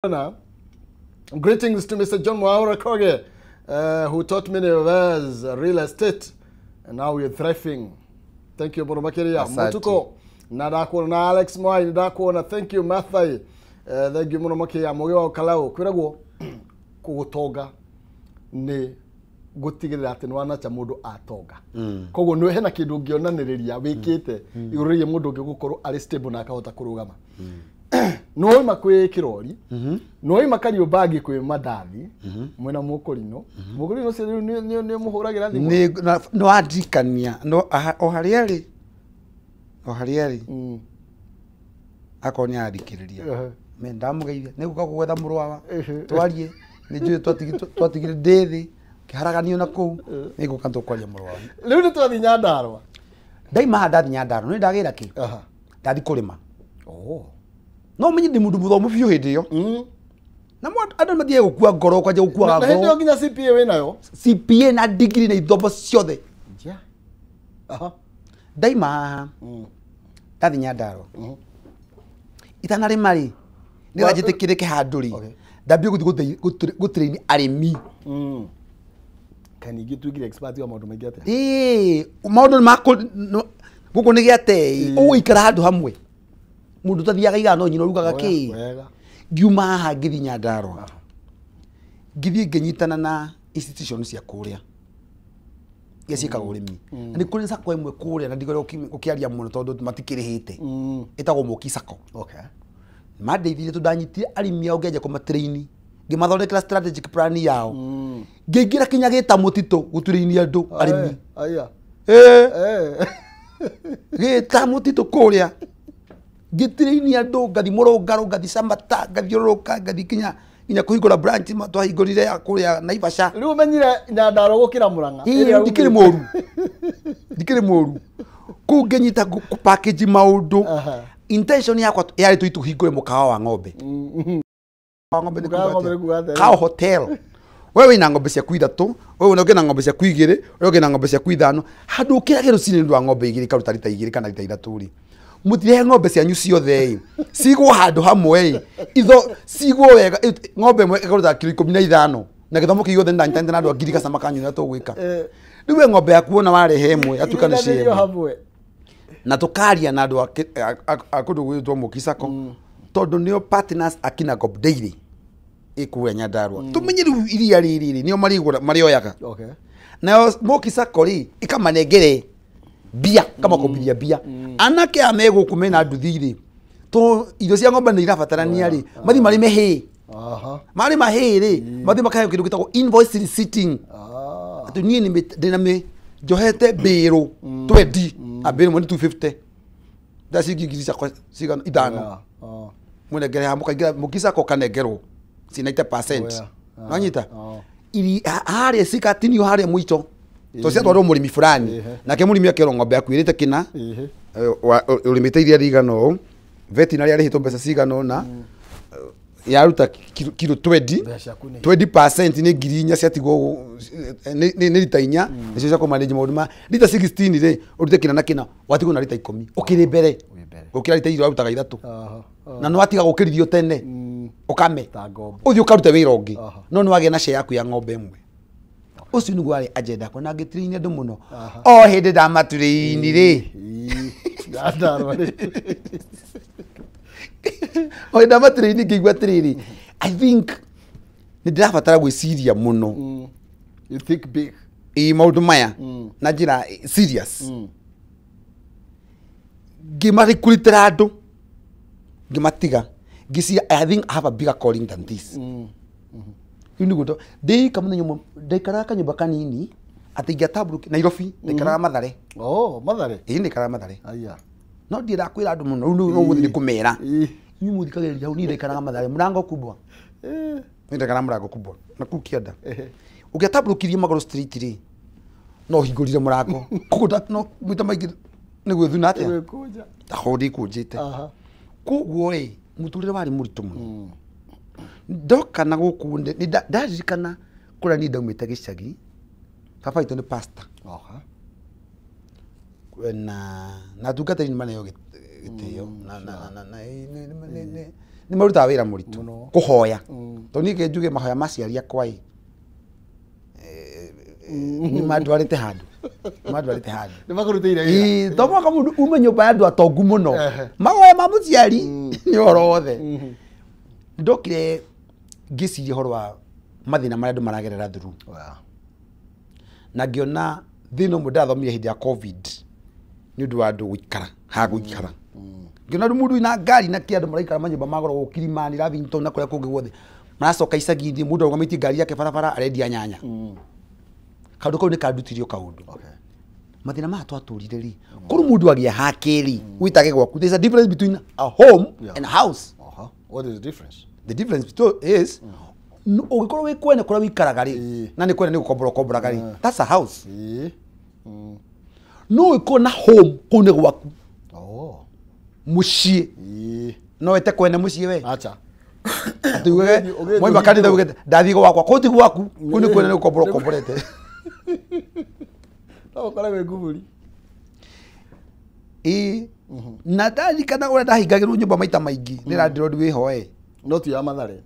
Now, greetings to Mr. John Mwaura Koge, who taught many of us real estate, and now we're thriving. Thank you, Bono Makiria. Mutuko, na Alex Mwai, ndakuona. Thank you, Mathai. Thank you, Muno Makiria. Mugiwa Kalau, kwiragwo kugutonga ni gutigirira ati nwana cha mundu atonga. Koguo ni hena kindu ngionaniriria wikite iguru rie mundu ungi gukorwo ari stable na akahota kurugama. No ima kwi kirori, no ima Kariũmbangi kwi mandathi, mwena Mũkũrinũ. Mũkũrinũ ũcio rĩu nĩ mũhũragĩra thimũ. Nĩ wandirikania, o harĩa arĩ, o harĩa arĩ, akorwo nĩ arathikĩrĩria. Me ndamũgeithia, nĩ gũka gwetha mũrũ wa twarie, nĩ njũĩ twatigire ndĩ thĩ, kĩharaganio na kũu, nĩ gũka tũkwaria mũrũ wa. Rĩu nĩ twathiĩ Nyandarũa. Ndaima haha ndathiĩ Nyandarũa, nĩ ndagĩra kĩ? Ndathiĩ kũrĩma. No menye ndi mundu muthomu biũ hĩndĩ ĩyo. Na andũ mathiaga gũkua ngoro kwanja gũkuaga ngoro. Na hĩndĩ ĩyo nginya CPA wĩnayo? CPA na degree na ithomo ciothe. Ndaima haha ndathiĩ Nyandarũa. Itanarĩma rĩ, nĩgetha njĩtĩkĩrĩke handũ rĩ, ndambie gũthiĩ gũtrain arĩmi. Kaĩ ningĩ tuĩkire expert wa maũndũ maingĩ atĩa? Ĩĩ, maũndũ nĩ ma gũkũ nĩ gĩatei, ũgũikara handũ hamwe. Mundu tathiaga igana no nyina urugaga ki. Ngiuma haha ngithi Nyandarũa. Ngithie nginyitana na institution cia kuria iria ciĩkaga ũrĩmi. Na nĩ kũrĩ sacco ĩmwe kũrĩa na ndigorwo ũkĩaria mũno tondũ matikĩrĩhĩte. Ĩtagwo Mũki Sacco. Mandeithirie tondũ ndanyitire arĩmi ao ngĩanjia kũmatrain. Ngĩmathondekera strategic plan yao. Ngĩingĩra kinya gĩta mũtitũ gũtrain andũ arĩmi. Gĩta mũtitũ kũrĩa. Ngĩtrain andũ ngathi Mũrũngarũ, ngathi Samata, ngathiũrũrũka, ngathi kinya kũhingũra branch twahingũrire ya kũrĩa Naivasha. Rĩu ũmenyire Nyandarũa gũkĩra Mũrang'a. Ĩĩ, ndikĩrĩ mũru. Ndikĩrĩ mũru. Kũu ngĩnyita package maũndũ. Intention yakwa yarĩ tũthiĩ tũhingũre mũkawa wa ng'ombe. Wa ng'ombe nĩ kuga atĩa? Cow hotel. We wĩna ng'ombe ciaku ithatũ, we ũngĩ na ng'ombe ciaku igĩrĩ, ũrĩa ũngĩ na ng'ombe ciaku ithano. Handũ ũkĩrage rũcinĩ nĩ ũndũ wa ng'ombe igĩrĩ ikaruta rita igĩrĩ kana rita ithatũ rĩ. Mutirehe ng'ombe cianyu ciothe ĩ, cigwo handũ hamwe ĩ, itho cigwo wega, ng'ombe ĩmwe ĩkaruta kiro 15 na gĩthomo kĩu gĩothe nĩndanyitanĩte na andũ a ngirigaca makanyonia tũgwĩka. Rĩu we ng'ombe yaku wona warehe ĩmwe yatuĩka nĩ cia ĩmwe. Na tũkaria na andũ a kũndũ gwĩtwo Mũki Sacco tondũ nĩo partners a Kinangop Dairy ĩ kũrĩa Nyandarũa. Tũmenye rĩu iria rĩrĩ rĩ nĩo marĩoyaga. Nayo Mũki Sacco rĩ ĩkamanengere mbia, kamakombithia mbia. Anake aya me gũkũ mena nduthi rĩ, to irio cia ng'ombe nĩ irabatarania rĩ, mathiĩ marĩme hay. Marĩma hay rĩ, mathiĩ makaheo kĩndũ gĩtagwo invoice receipting. Atĩ niĩ ndĩna njohete mbĩrũ 20, a mbĩrũ ĩmwe nĩ 250. Thaa ciringi ngiri ciakwa cigana ithano. Mũnengere haha mũkaingĩra Mũki Sacco ũkanengerwo ci 90%. Nĩwanyita? Harĩa cikatinio harĩa mũico. To ciatwarwo mũrĩmi fulani, nake mũrĩmi akerwo ng'ombe yaku ĩrĩte kĩna, ũrĩmĩte iria rĩigana ũũ, veterinary arĩhĩtwo mbeca cigana ũna, yaruta kiro 20, 20% nĩ ngiri inya ciatigwo, nĩ rita inya, nĩcio cia kũmanage maũndũ ma rita 16 rĩ, ũrute kĩna na kĩna, watigwo na rita 10, ũkĩrĩ mbere, gũkĩra rita igĩrĩ warutaga ithatũ. Na nĩwatiga gũkĩrithio tene, ũkame, ũthiĩ ũkarute wĩra ũngĩ, no nĩwagĩa na share yaku ya ng'ombe ĩmwe. Ũcio nĩguo warĩ agenda yakwa na ngĩtrain andũ mũno. O hĩndĩ ndamatrain rĩ. O hĩndĩ ndamatrain ngĩigua atĩrĩrĩ, I think nĩ ndĩrabatara gwĩciria mũno. You think big. Ĩ maũndũ maya na njĩra serious. Ngĩmarecruitĩra andũ, ngĩmatiga, ngĩciria I think I have a bigger calling than this. Rĩu nĩguo ndĩika mũthenya ũmwe ndaikaraga kanyũmba kanini atĩ ingĩatambũrũkia Nairobi, ndaikaraga Mathare. Mathare? Ĩĩ, ndaikaraga Mathare. No ndiendaga kwĩra andũ mũno, rĩu no ũgũthiĩ nĩ kũmera. Inyuĩ mũthikagĩrĩria hau, niĩ ndaikaraga Mathare, mũrango kubwa. Niĩ ndaikaraga mũrango kubwa, na kũu kĩanda. Ũngĩatambũrũkirie Magũrũ Street rĩ, no ũhingũrire mũrango. Koguo no maita maingĩ nĩ gwĩthuna atĩa? Gwĩkũnja. Ndakorwo ndĩkũnjĩte. Koguo rĩ, mũtũrĩre warĩ mũritũ mũno. Ndoka na gũkũ nĩ ndaririkana kũrĩa niĩ ndaumĩte gĩcagi, baba witũ nĩ pastor. Na atungatĩri nĩ maneo gĩtĩo, na Nĩ marutaga wĩra mũritũ kũhoya. Tondũ niĩ njuge mahoya ma aciari akwa ĩ nĩ mandwarĩte handũ. Mandwarĩte handũ. Nĩ makũrutĩire wĩra. Ĩĩ, to mũhaka mũndũ ume nyũmba ya andũ atongu mũno. Mahoya ma mũciari nĩ ũhoro wothe. Ndokire ngĩciria ũhoro wa mathĩna marĩa andũ maragerera through. Na ngĩona thĩna ũmwe ndathomire hĩndĩ ya COVID nĩ ũndũ wa andũ gũikara ha gũikara. Ngĩona rĩu mũndũ wĩna ngari na kĩ andũ maraikara manyũmba ma goro gũkũ Kilimani, Lavington na kũrĩa kũngĩ guothe. Maracoka icagi-inĩ mũndũ arũgamĩtie ngari yake barabara arendia nyanya. Kaũndũ kau nĩ kandutirio kaũndũ. Mathĩna maya twatũrire rĩ, korwo mũndũ agĩa hake rĩ, wĩtage gwaku. There's a difference between a home and a house. What is the difference? The difference between is ũngĩkorwo wĩ kwene kũrĩa wĩikaraga rĩ, na nĩ kwene nĩ gũkombora ũkomboraga rĩ, that's a house. No ũngĩkorwo na home kũu nĩ gwaku. Mũciĩ. No wĩte kwene mũciĩ we. Acha. Atĩ uge mwaima kanitha uge ndathiĩ gwakwa, kũu ti gwaku, kũu nĩ kwene nĩ gũkombora ũkomborete. No ũkore wĩ nguburi. Ĩĩ. Na ndarikana ũrĩa ndahingagĩrwo nyũmba maita maingĩ, nĩ landlord wĩho ĩ. No ti ya Mathare.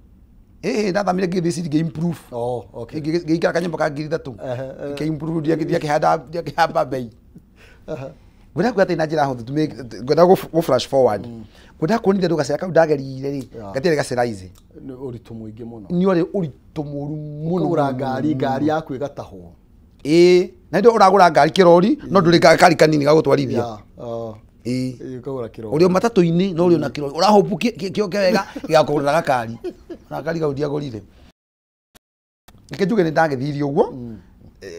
Ĩĩ, ndathamire ngĩthiĩ city ngĩ improve. Oh, okay. Ngĩikara kanyũmba ka 3,000. Ngĩ improve ndiakĩhanda bei. Ngwenda kuga atĩ na njĩra hũthũ, ngwenda gũ flash forward. Ngwenda kuonithia andũ gacĩra kau ndagereire rĩ, gatiarĩ gacĩra easy. Nĩ ũritũ mũingĩ mũno. Nĩ warĩ ũritũ mũru mũno. Ũkagũra ngari, ngari yaku ĩgatahwo. Ĩĩ, na hĩndĩ ĩyo ũragũra ngari kĩrori, no ndũrĩ gakari kanini ga gũtwarithia. Ĩĩ. Ũkagũra kĩrori. Ũrĩ o matatũ-inĩ, no ũrĩ o na kĩrori. Ũrahũpu kĩoke wega, gĩgakũgũrĩra gakari. Na gakari kau ndiagũrire. Reke njuge nĩ ndagĩthirie ũguo.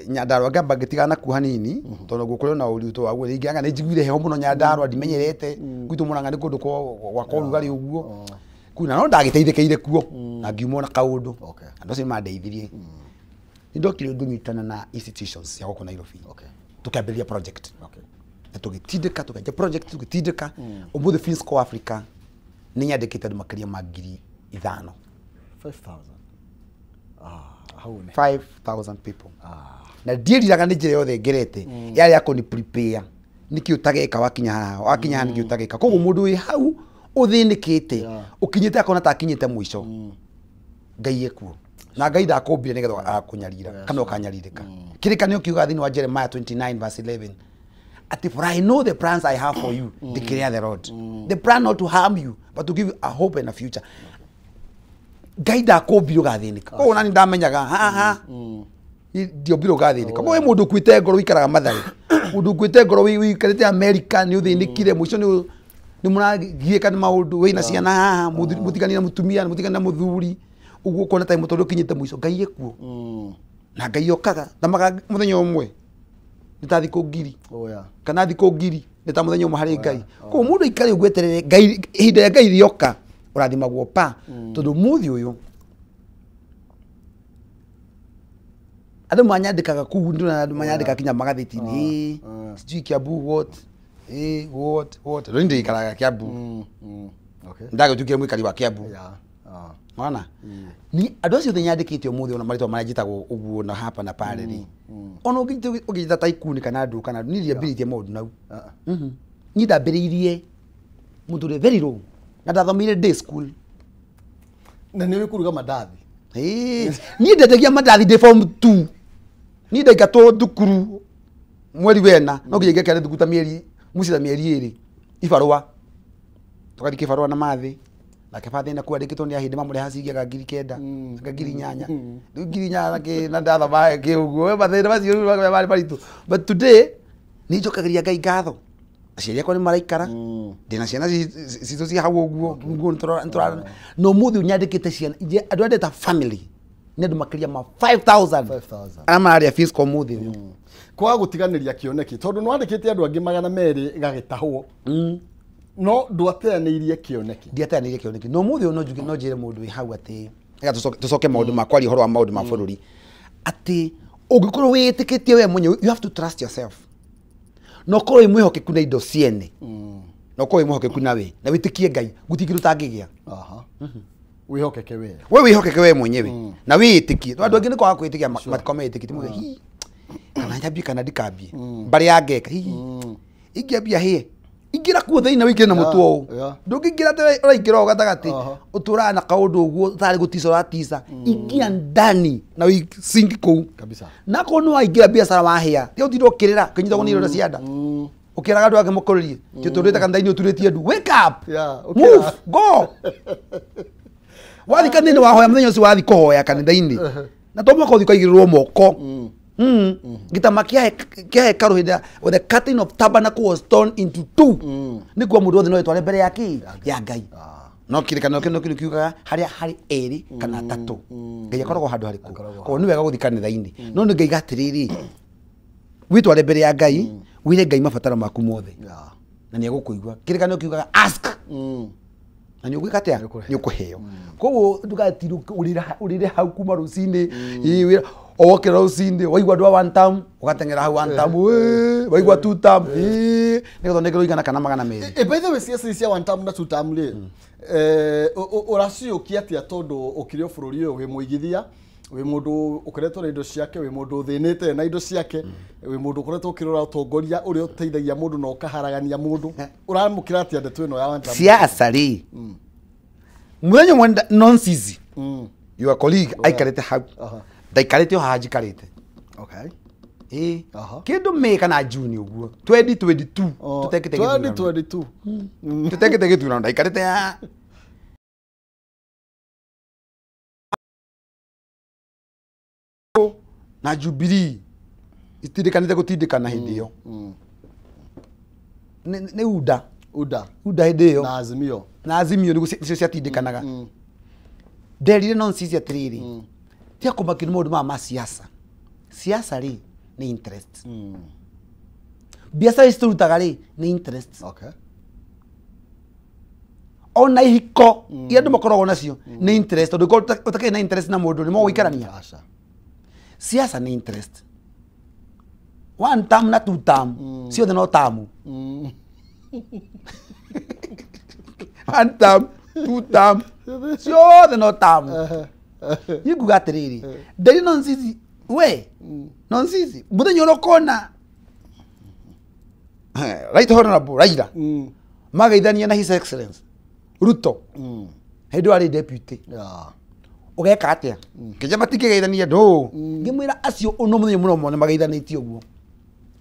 Nyandarua ngamba ngĩtigana nakuo hanini, tondũ gũkũrĩ na ũritũ waguo. Rĩngĩ anga nĩ njiguire heho mũno Nyandarua, ndimenyerete. Gwitũ Murang'a nĩ kũndũ gwa ũrugarĩ ũguo. Kuna no ndagĩteithĩkĩire kuo, na ngiuma ona kaũndũ. Andũ acio nĩ mandeithirie. Nĩ ndokire ngĩnyitana na institutions cia gũkũ Nairobi. Tũkĩambĩrĩria project. Na tũgĩtindĩka, tũkĩanjia project, tũgĩtindĩka. Ũmũthĩ Finsco Africa nĩ nyandĩkĩte andũ makĩria ma 5,000. 5,000. Hau nĩ. 5,000 people. Na ndiĩriraga nĩ njĩra yothe ngerete, yarĩ ya kũni prepare. Nĩkĩ ũtageka wakinya haha, wakinya haha nĩkĩ ũtageka. Koguo mũndũ wĩ hau ũthĩnĩkĩte, ũkinyĩte akona ta akinyĩte mũico. Ngai ekuo. Na Ngai ndakũmbire nĩgetha agakũnyarira kana ũkanyarirĩka. Kĩrĩkanĩro kiugaga thĩinĩ wa Jeremiah 29 verse 11 atĩ for I know the plans I have for you, declare the Lord. The plan not to harm you, but to give you a hope and a future. Ngai ndakũmbire ũgathĩnĩka. Koguo nani ndamenyaga haha ndiombire ũgathĩnĩka. Koguo wĩ mũndũ ũkuĩte ngoro ũikaraga Mathare, mũndũ ũkuĩte ngoro ũikarĩte America nĩ ũthĩnĩkire mũico nĩ mũragiĩka nĩ maũndũ, wĩna ciana haha, mũtiganire na mũtumia, mũtiganire na mũthuri, ũguo ũkona ta mũtũrĩre ũkinyĩte mũico. Ngai ekuo. Na Ngai okaga na mũthenya ũmwe nĩ ta thikũ 1,000. Kana thikũ 1,000 nĩ ta mũthenya ũmwe harĩ Ngai. Koguo mũndũ aikare ũguo eterere Ngai, ihinda rĩa Ngai rĩoka ũrathimagwo pa. Tondũ mũthĩ ũyũ andũ manyandĩkaga kũu, ndĩrona andũ manyandĩkaga kinya magathĩti-inĩ, sijui Kiambu what, what, what. Rĩu ndĩikaraga Kiambu. Ndagĩtuĩkire mũikari wa Kiambu. Wona? Ni andũ acio othe nyandĩkĩte ũmũthĩ ona marĩtwa marĩa njĩtagwo ũguo na hapa na pale rĩ. Ona ũngĩnjĩta tycoon kana andũ kana niĩ ndiambĩrĩirie maũndũ nau. Niĩ ndambĩrĩirie mũtũrĩre very low. Na ndathomeire day school. Na nĩ ũĩ kũruga mandathi? Ĩĩ, niĩ ndendagia mandathi ndĩ form 2. Niĩ ndaingatwo thukuru mweri wena, no nginya ingĩakĩra thukuru ta mĩeri, mũciĩ ta mĩeri ĩrĩ. Ibarũa. Tũgathiĩ kĩbarũa na mathĩ. Nake bathe na kwandĩkĩtwo nĩ ahĩndĩ mamũreha ciringi 9,000, anga 8,000. Rĩu 8,000 na kĩ, na ndathoma kĩ ũguo. We mathĩna macio rĩu marĩ maritũ. But today, nĩ njokagĩria Ngai ngatho. Aciari akwa nĩ maraikara. Ndĩna ciana citũ ci hau ũguo, ũguo nĩ tũra-, na ũmũthĩ nyandĩkĩte ciana, andũ arĩa ndeta family, nĩ andũ makĩria ma 5,000. 5,000. Arĩa mararĩa Finsco ũmũthĩ ũyũ. Kwaga gũtiganĩria kĩoneki, tondũ nĩ wandĩkĩte andũ angĩ 200 gagĩtahwo. No ndwateanĩirie kĩoneki. Ndiateanĩirie kĩoneki. No ũmũthĩ ũyũ no njuge, no njĩre mũndũ wĩ hau atĩ, reka tũcoke maũndũ ma kwaria ũhoro wa maũndũ ma bũrũri. Atĩ ũngĩkorwo wĩĩtĩkĩtie we mwenyewe, you have to trust yourself. Na ũkorwo wĩ mwĩhokeku na indo ciene. Na ũkorwo wĩ mwĩhokeku na we, na wĩtĩkie Ngai, gũtirĩ kĩndũ ũtangĩgĩa. Wĩhokeke we. We wĩhokeke we mwenyewe. Na wĩĩtĩkie. Tondũ andũ angĩ nĩ kwaga kwĩtĩkia, matikoragwo metĩkĩtie. Mauga, hi, kana nyambie kana ndikambie. Mbarĩ ya ngeka, hi. Ingĩambia hĩe. Ingĩra kuo thĩinĩ wĩingĩre na mũtwe ũũ. Ndũngĩingĩra atĩ ũraingĩra o gatagatĩ ũtũraga na kaũndũ ũguo ũtarĩ gũtica ũratica. Ingia ndani na wĩsingi kũu. Kabisa. Na korwo nĩ waingĩra biacara wahĩa, tiga ũtinde ũkĩrĩra ũkĩnyitagwo nĩ ironda cia nda. Ũkĩraga andũ ake mũkũrĩrie. Ti ũtũrĩte kanitha-inĩ ũturĩtie ndu. Wake up. Move. Go. Wathiĩ kanitha-inĩ wahoya mũthenya ũcio wathiĩ kũhoya kanitha-inĩ. Na to mũhaka ũthiĩ ũkaigĩrĩrwo moko. Gĩtama kĩa hekarũ hĩndĩ ĩrĩa the curtain of tabernacle was torn into two. Nĩguo mũndũ wothe no etware mbere ya kĩ? Ya Ngai. No kĩrĩkanĩro kĩu nĩkĩo kiugaga harĩa harĩ erĩ kana atatũ. Ngai akoragwo handũ harĩkũ. Koguo nĩ wega gũthiĩ kanitha-inĩ. No nĩ ngaiga atĩrĩrĩ, wĩtware mbere ya Ngai, wĩre Ngai mabataro maku mothe. Na nĩ egũkũigua. Kĩrĩkanĩro kiugaga ask. Na nĩ ũgwĩka atĩa? Nĩ ũkũheo. Koguo ndũgatirwo ũrĩre hau kuma rũcinĩ. Owokĩra rũcinĩ waigua andũ a one term ũgateng'era hau one term, waigua two term, nĩgetha ũnengerwo igana kana 200. By the way, ciaca cia one term na two term rĩ, ũraciũkia atĩa tondũ ũkĩrĩ o bũrũri ũyũ wĩ mũigithia, wĩ mũndũ ũkoretwo na indo ciake, wĩ mũndũ ũthĩnĩte na indo ciake, wĩ mũndũ ũkoretwo ũkĩrora ũtongoria ũrĩa ũteithagia mũndũ na ũkaharagania mũndũ. Ũramũkĩra atĩa ndeto ĩno ya one term? Siasa rĩ, mũthenya ũmwe nonsense, your colleague aikarĩte hau. Ndaikarĩte o haha njikarĩte. Okay. Kĩndũ May kana June ũguo 2022 tũtekĩte gĩthurano. 2022 tũtekĩte gĩthurano ndaikarĩte haha. Na Jubilee itindĩkanĩte gũtindĩkana hĩndĩ ĩyo. Nĩ UDA. UDA. UDA hĩndĩ ĩyo. Na Azimio. Na Azimio nĩcio ciatindĩkanaga. Nderire nonsense atĩrĩrĩ, tia kũmakio nĩ maũndũ maya ma siasa. Siasa rĩ nĩ interest. Biacara ici tũrutaga rĩ nĩ interest. Okay. Ona ihiko iria andũ makoragwo nacio nĩ interest, tondũ ũngĩkorwo ũtakĩrĩ na interest na mũndũ nĩ mũgũikarania. Siasa nĩ interest. One term na two term ciothe no term. One term, two term, ciothe no term. Niĩ nguga atĩrĩrĩ, ndari nonsense we, nonsense mũthenya ũrĩa ũkona Right Honorable Raila mageithania na His Excellency Ruto hĩndĩ ĩyo arĩ deputy. Ũgeka atĩa? Kĩnja matingĩgeithania ndũ. Ngĩmwĩra acio ũno mũthenya mũno mone mageithanĩtie ũguo.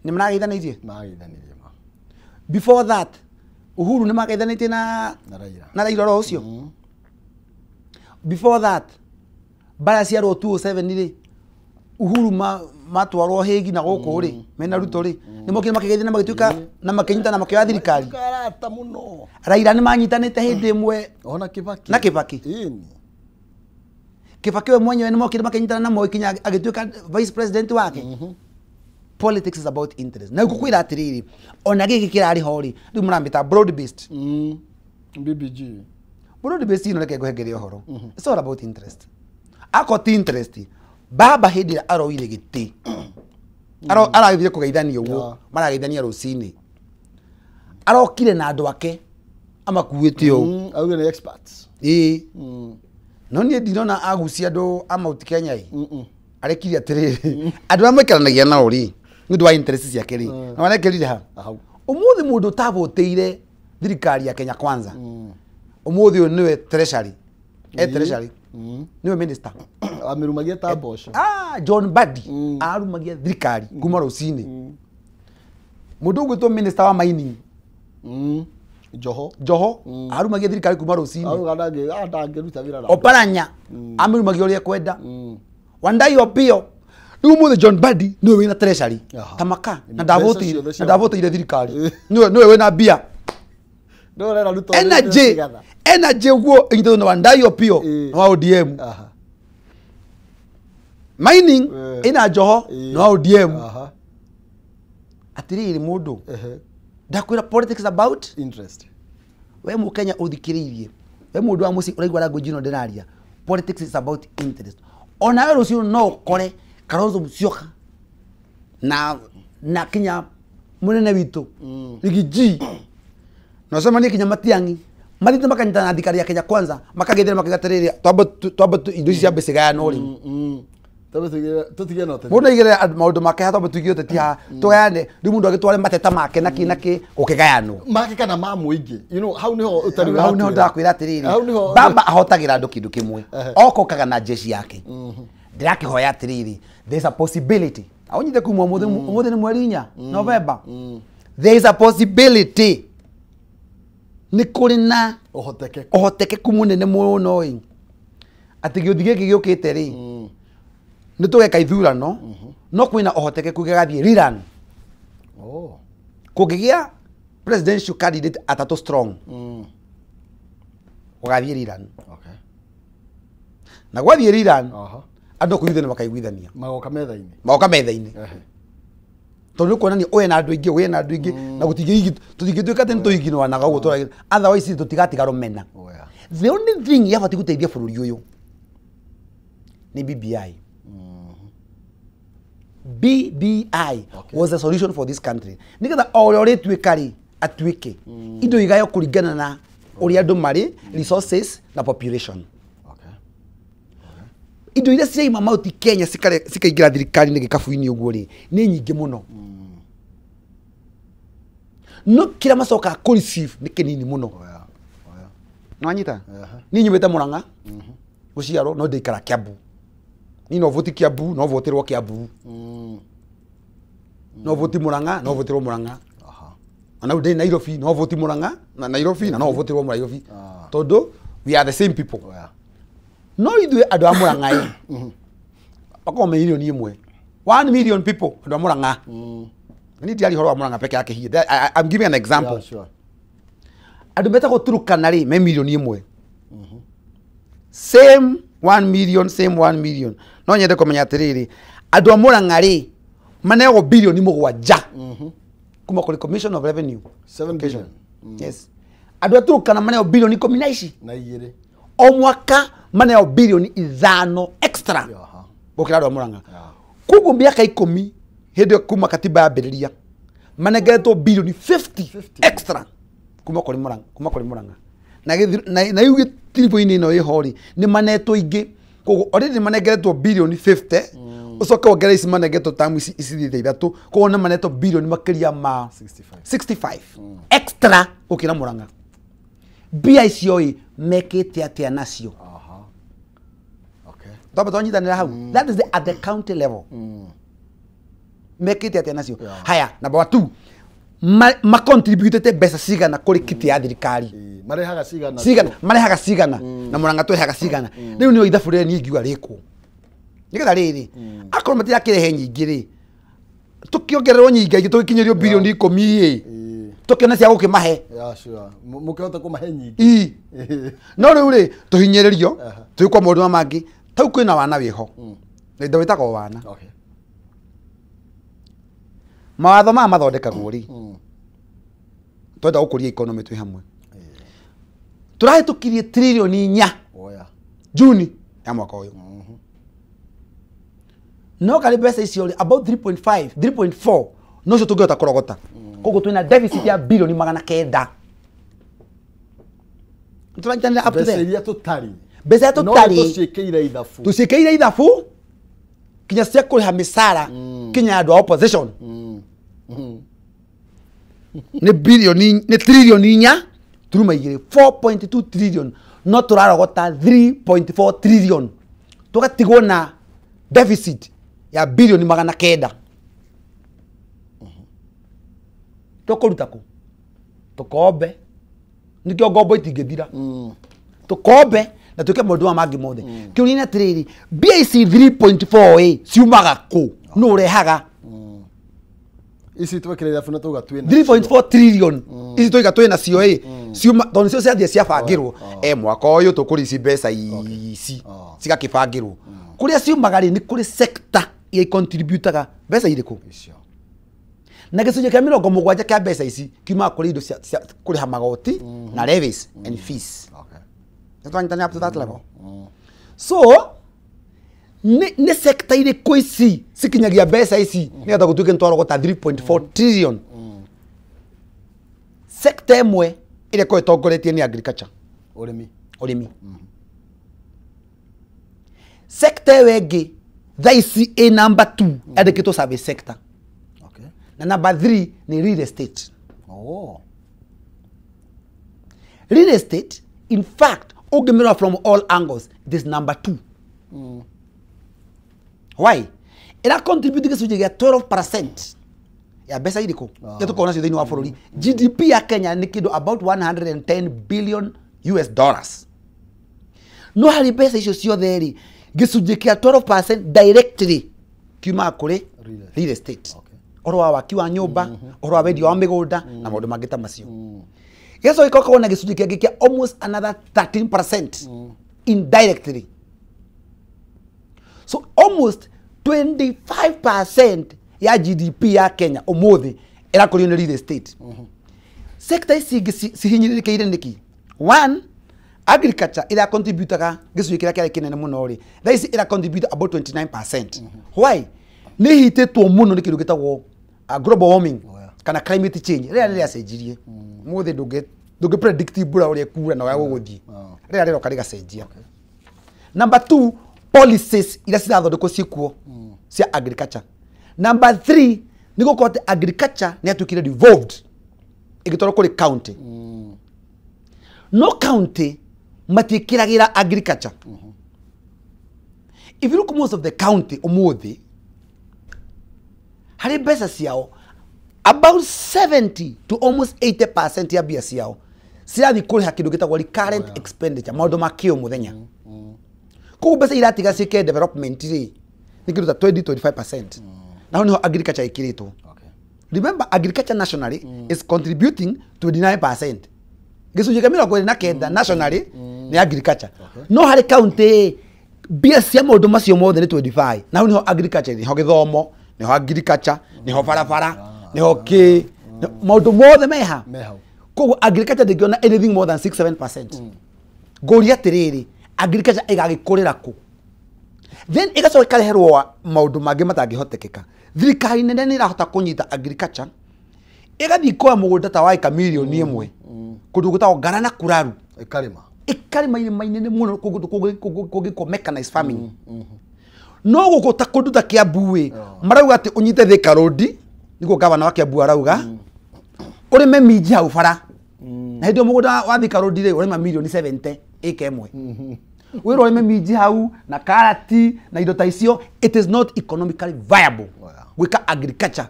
Nĩ marageithanĩtie? Mageithanirie ma. Before that, Uhuru nĩ mageithanĩtie na Raila. Na Raila oro ũcio. Before that, mbara ciarwo 2007 rĩ, Uhuru matwarwo Hague na gũkũ rĩ, mena Ruto rĩ, nĩ mokire makĩgeithania magĩtuĩka na makĩnyitana na makĩoya thirikari. Arata mũno. Raila nĩ manyitanĩte hĩndĩ ĩmwe Ona Kibaki. Na Kibaki. Ĩni. Kibaki we mwenyewe nĩ mokire makĩnyitana na Moi kinya agĩtuĩka vice president wake. Politics is about interest. Na ngũkwĩra atĩrĩrĩ, ona gĩkĩ kĩrarĩ ho rĩ, rĩu mũramĩta broad based. BBG. Broad based ĩno reke ngũhengerie ũhoro. It's all about interest. Ako ti interest. Baba hĩndĩ ĩrĩa aroire gĩtĩ. Aragĩthire kũgeithania ũguo, marageithania rũcinĩ. Arokire na andũ ake amakuĩte ũũ. Auge nĩ experts. Ĩĩ. No niĩ ndinona agucia andũ a Mount Kenya ĩ. Arekire atĩrĩrĩ, andũ arĩa maikaranagia nao rĩ, nĩ ũndũ wa interest ciake rĩ, na marekerire ha? Ũmũthĩ mũndũ ũtavotĩire thirikari ya Kenya Kwanza. Ũmũthĩ ũyũ nĩwe treasury. Treasury. Nĩwe minister. Amĩrumagia ta mboco. John Mbadi arumagia thirikari kuma rũcinĩ. Mũndũ ũgwĩtwo minister wa mining. Joho. Joho arumagia thirikari kuma rũcinĩ. Aruga ndangĩruta wĩra na. Oparanya amĩrumagia ũrĩa ekwenda. Wandayi Opiyo. Rĩu ũmũthĩ John Mbadi nĩwe wĩna treasury. Tamaka na ndavotĩire thirikari. Nĩwe wĩna mbia. Energy energy ũguo ĩnyitĩtwo nĩ Wandayi Opiyo na wa ODM. Mining ĩna Joho na wa ODM. Atĩrĩrĩ mũndũ, ndakwĩra politics about interest. We mũkenya ũthikĩrĩirie, we mũndũ wa mũciĩ ũraigua language ĩno ndĩraria, politics is about interest. Ona we rũciũ no ũkore Kalonzo Musyoka na kinya mũnene witũ Riggy G na ũcemanie kinya Matiang'i mathiĩte makanyitana na thirikari ya Kenya Kwanza makagethera makiuga atĩrĩrĩ, twambe indo ici ciambe cigayanwo rĩu. Tutige no Mundu aigire maundu make ha tuige uteti ha tugayane riu mundu agitware mateta make na ki na ki gukigayanwo make kana ma muingi you know hau niho utari hau niho ndakwira atiriri baba ahotagira andu kindu kimwe okokaga na jeshi yake ndirakihoya atiriri there is a possibility aunyite kuma umuthi ni mweri 4 November there is a possibility ni kuri na uhotekeku munene muno ĩ ati gĩũthi gĩkĩ gĩũkĩte rĩ nĩ tũgeka ithurano no kwĩna ũhotekeku gĩgathiĩ rerun. Oh. Kũngĩgĩa presidential candidate atatũ strong gũgathiĩ rerun. Okay. Na gwathiĩ rerun andũ kũiguithania makaiguithania magoka metha-inĩ magoka metha-inĩ tondũ nĩ kuonania ũyũ na andũ aingĩ ũyũ na andũ aingĩ na tũtingĩtuĩka atĩ nĩ tũiginwanaga ũguo tũragira otherwise tũtigatiga rũmena. The only thing yabatiĩ gũteithia bũrũri ũyũ nĩ BBI. BBI was the solution for this country. Nĩgetha o ũrĩa ũrĩtuĩka rĩ atuĩke indo igayo kũringana na ũrĩa andũ marĩ resources na population. Indo iria ciraima Mount Kenya cikaingĩra thirikari-inĩ gĩkabu-inĩ ũguo rĩ nĩ nyingĩ mũno no kĩrĩa macokaga kũ receive nĩ kĩnini mũno. Nĩwanyita? Niĩ nyumĩte Murang'a gũciarwo no ndĩikara Kiambu. Niĩ no voti Kiambu no votĩrwo Kiambu no voti Murang'a no votĩrwo Murang'a ona ndĩ Nairobi no voti Murang'a na Nairobi na no votĩrwo Nairobi tondũ we are the same people. No ithuĩ andũ a Murang'a ĩ makoragwo me milioni ĩmwe 1 million people andũ a Murang'a. Niĩ ndiaria ũhoro wa Murang'a peke yake here. I'm giving an example. Yeah, sure. Andũ metagwo Turkana rĩ me milioni ĩmwe same 1 million same 1 million. No nyende kũmenya atĩrĩrĩ andũ a Murang'a rĩ maneagwo bilioni 7 kuma kũrĩ Commission of Revenue 7 billion. Yes. Andũ a Turkana maneagwo bilioni 12 na igĩrĩ o mwaka maneo bilioni 5 extra gũkĩra andũ a Murang'a. Koguo mĩaka 10 hĩndĩ kuma katiba yambĩrĩria manengeretwo bilioni 50 extra kuma kũrĩ Murang'a kuma kũrĩ Murang'a na rĩu gĩtiribũ-inĩ ĩno ĩho rĩ nĩ manetwo ingĩ koguo already manengeretwo bilioni 50 ũcoke wongerere ici manengeretwo tamu ici ithiĩte ithatũ koguo nĩ manetwo bilioni makĩria ma 65 extra gũkĩra Murang'a. Mbia icio ĩ mekĩte atĩa nacio? Okay. Twamba twanyitanĩra hau. That is at the county level. Mekĩte atĩa nacio? Haya, number 2 macontributĩte mbeca cigana kũrĩ kiti ya thirikari? Marehaga cigana. Cigana, marehaga cigana na Murang'a twehaga cigana. Rĩu nĩyo ithabu rĩrĩa niĩ ingiuga rĩkwo. Nĩgetha rĩrĩ akorwo matirakĩrehe nyingĩ rĩ tũkĩongererwo nyingĩ ingĩ tũgĩkinyĩrio bilioni 10 ĩ tũkĩona cia gũkĩmahe. Yeah, sure. Mũkĩhota kũmahe nyingĩ. No rĩu rĩ tũhinyĩrĩrio twĩkwo maũndũ mangĩ tau kwĩna wana wĩho na indo wĩtagwo wana. Okay. Mawatho maya mathondekagwo rĩ twenda gũkũria economy twĩ hamwe tũrahĩtũkirie tririoni 4 Juni ya mwaka ũyũ no karĩ mbeca icio rĩ about 3.5 3.4 nocio tũngĩhota kũrogota koguo twĩna deficit ya bilioni 900. Tũranyitanĩra up to there. Mbeca iria tũtarĩ mbeca tũtarĩ no tũciĩkĩire ithabu tũciĩkĩire ithabu kinya cia kũrĩha mĩcara kinya andũ a opposition nĩ bilioni nĩ tririoni 4 turuma igĩrĩ 4.2 trillion no tũrarogota 3.4 trillion tũgatigwo na deficit ya bilioni 900. Tũkũruta kũ? Tũkombe nĩkĩo ngombo itingĩthira tũkombe na twĩke maũndũ maya mangĩ mothe. Kĩũria nĩ atĩrĩrĩ mbia ici 3.4 ĩ ciumaga kũ? Nũ ũrehaga ici twekĩra ithabu na tauga twĩna 3.4 trillion ici tauga twĩna nacio ĩ ciuma tondũ nĩcio ciathiĩ ciabangĩrwo mwaka ũyũ tũkũrĩ ici mbeca ici cigakĩbangĩrwo kũrĩa ciumaga rĩ nĩ kũrĩ sector iria icontributaga mbeca irĩkũ na gĩcunjĩ kĩa 70 kĩa mbeca ici kiumaga kũrĩ indo cia kũrĩha magoti na levies and fees. Nĩtwanyitanĩra up to that level. So nĩ sector irĩkũ ici cikinyagia mbeca ici nĩgetha gũtuĩke nĩtwarogota 3.4 trillion? Sector ĩmwe ĩrĩa ĩkoragwo ĩtongoretie nĩ agriculture, ũrĩmi. Ũrĩmi. Sector ĩyo ĩngĩ Thaa ici ĩ number 2 yandĩkĩtwo service sector. Okay. Na number 3 ni real estate. Oh. Real estate, in fact, ũngĩmĩrora from all angles, it is number 2. Why? Ĩra contribute gĩcunjĩ gĩa 12% ya mbeca irĩkũ iria tũkoragwo nacio thĩinĩ wa bũrũri. GDP ya Kenya nĩ kĩndũ about 110 billion US dollars. No harĩ mbeca icio ciothe rĩ, gĩcunjĩ kĩa 12% directly kiumaga kũrĩ real estate. Okay. Ũhoro wa waki wa nyũmba, ũhoro wa wendia wa mĩgũnda na maũndũ mangĩ ta macio. Gĩgacoka gĩgakorwo na gĩcunjĩ kĩngĩ kĩa almost another 13% indirectly. So almost 25% ya GDP ya Kenya ũmũthĩ ĩrakũrio nĩ real estate. Sector ici ingĩ cihinyĩrĩrĩkĩire nĩkĩ? One, agriculture ĩrĩa contributaga gĩcunjĩ kĩrĩa kĩarĩ kĩnene mũno rĩ, thaa ici ĩra contribute about 29%. Why? Nĩ ĩhitĩtwo mũno nĩ kĩndũ gĩtagwo global warming. Oh, yeah. Kana climate change. Rĩrĩa rĩracenjirie mũthĩ ndũngĩ predict mbura ũrĩa ĩkura na ũrĩa gũgũthiĩ. Rĩrĩa rĩroka rĩgacenjia. Number 2, policies iria cirathondekwo ciĩkuo cia agriculture. Number 3, nĩ gũkorwo atĩ agriculture nĩ yatuĩkire devolved ĩgĩtwarwo kũrĩ county. No county matiĩkĩragĩra agriculture. If you look most of the county ũmũthĩ harĩ mbeca ciao about 70 to almost 80% ya mbia ciao cirathiĩ kũrĩha kĩndũ gĩtagwo recurrent expenditure, maũndũ ma kĩo mũthenya. Koguo mbeca iratiga ciĩke development rĩ nĩ kĩndũ ta 20-25%. Na hau nĩho agriculture ĩkĩrĩtwo. Okay. Remember, agriculture nationally is contributing 29%. Gĩcunjĩ kĩa 29 nationally nĩ agriculture. No harĩ county mbia cia maũndũ macio mothe nĩ 25. Na hau nĩho agriculture, nĩho gĩthomo, nĩho agriculture, nĩho barabara, nĩho kĩ, maũndũ mothe meha. Me hau. Koguo agriculture ndĩngĩona anything more than 6-7%. Ngũria atĩrĩrĩ, agriculture ĩgagĩkũrĩra kũ? Then ĩgacoka ĩkareherwo maũndũ mangĩ matangĩhotekeka. Thirikari nene nĩ ĩrahota kũnyita agriculture ĩgathiĩ kuoya mũgũnda ta wa ĩka mirioni ĩmwe kũndũ gwĩtagwo Ngara na Kuraru, Ĩkarĩma. ĩkarĩma irĩma inene mũno kũndũ kũngĩkwo mechanized farming. No gũkũ ta kũndũ ta Kiambu ĩ, marauga atĩ ũnyite Thika Road, nĩguo gavana wa Kiambu arauga, ũrĩme minji hau bara. Na hĩndĩ ĩyo mũgũnda wa Thika Road rĩ, ũrĩma mirioni 70 ĩka ĩmwe. Wĩrwo ũrĩme minji hau na karati na indo ta icio, it is not economically viable gwĩka agriculture,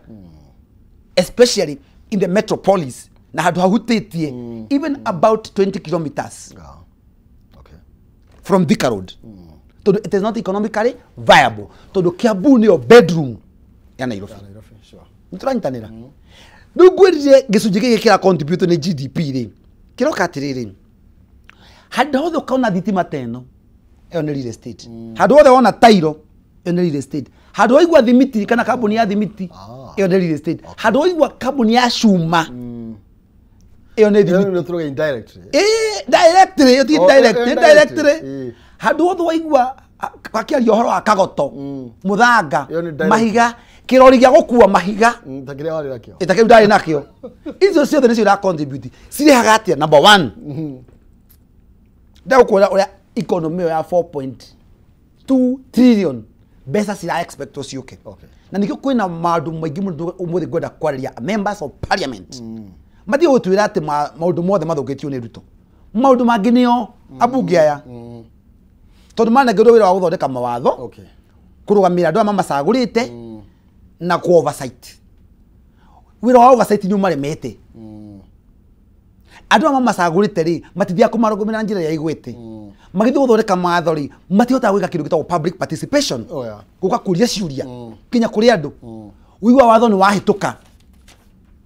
especially in the metropolis na handũ hahutĩtie even about 20 kilometers Yeah. Okay. from Thika Road. Tondũ it is not economically viable. Tondũ Kiambu nĩyo bedroom ya Nairobi. Nairobi, sure. Nĩ tũranyitanĩra. Rĩu ngwĩrire gĩcunjĩ gĩkĩ kĩra contribute nĩ GDP rĩ, kĩroka atĩrĩrĩ, handũ hothe ũkaona thitima ta ĩno, ĩyo nĩ real estate. Handũ hothe wona tairo, ĩyo nĩ real estate. Handũ waigua thimiti kana kambuni ya thimiti, ĩyo nĩ real estate. Handũ waigua kambuni ya cuma, ĩyo nĩ thimiti. Ĩyo nĩ tũrauga indirectly. Directly, ĩyo ti Oh, direct, nĩ indirectly. directly. Handũ hothe waigua akĩaria ũhoro wa kagoto, mũthanga, Ĩyo nĩ direct. mahiga, kĩrori gĩa gũkua mahiga, Ta kĩrĩa warĩ nakĩo. ĩta kĩu ndarĩ nakĩo. Icio ciothe nĩcio ira contribute. Cirehaga atĩa? Number 1, ndagũkwĩra ũrĩa economy ĩyo ya 4.2 trillion mbeca cira expect ciũke. Okay. Na nĩkĩo kwĩna maũndũ maingĩ mũno ũmũthĩ ngwenda kwarĩria members of parliament. Mathiĩ gũtwĩra atĩ maũndũ mothe mathũkĩtio nĩ Ruto. Maũndũ mangĩ nĩo ambunge aya. Tondũ manengerwo wĩra wa gũthondeka mawatho, Okay. kũrũgamĩrĩra andũ aya mamacagũrĩte na ku oversight. Wĩra wa oversight nĩ ũmaremete. Andũ aya mamacagũrĩte rĩ, matithiaga kũmarũgamĩrĩra na njĩra ĩrĩa ĩgwĩte. Magĩthiĩ gũthondeka mawatho rĩ, matihotaga gwĩka kĩndũ gĩtagwo public participation. Oh, yeah. Gũka kũria ciũria kinya kũrĩ andũ. Ũigua watho nĩ wahĩtũka,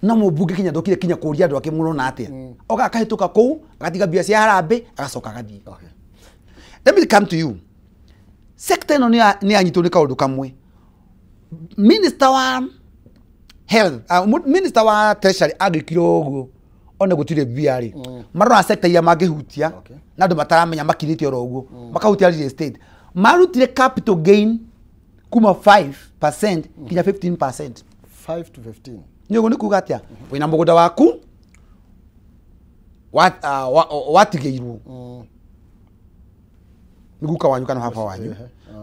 na mũmbunge kinya ndokire kinya kũria andũ ake mũrona atĩa. Oka akahĩtũka kũu, agatiga mbia cia harambĩ, agacoka agathiĩ. Okay. Let me come to you. Sector ĩno nĩ yanyitwo nĩ kaũndũ kamwe. Minister wa health, minister wa treasury angĩkire ũguo one gũtirĩ mbia rĩ, marora sector iria mangĩhutia Okay. na andũ mataramenya makirĩte oro ũguo, makahutia real estate. Marutire capital gain kuma 5% nginya 15%. 5 to 15. Nĩ ũguo nĩ kuga atĩa? Wĩna mũgũnda waku watigĩirwo. Nĩ guka wanyu kana baba wanyu.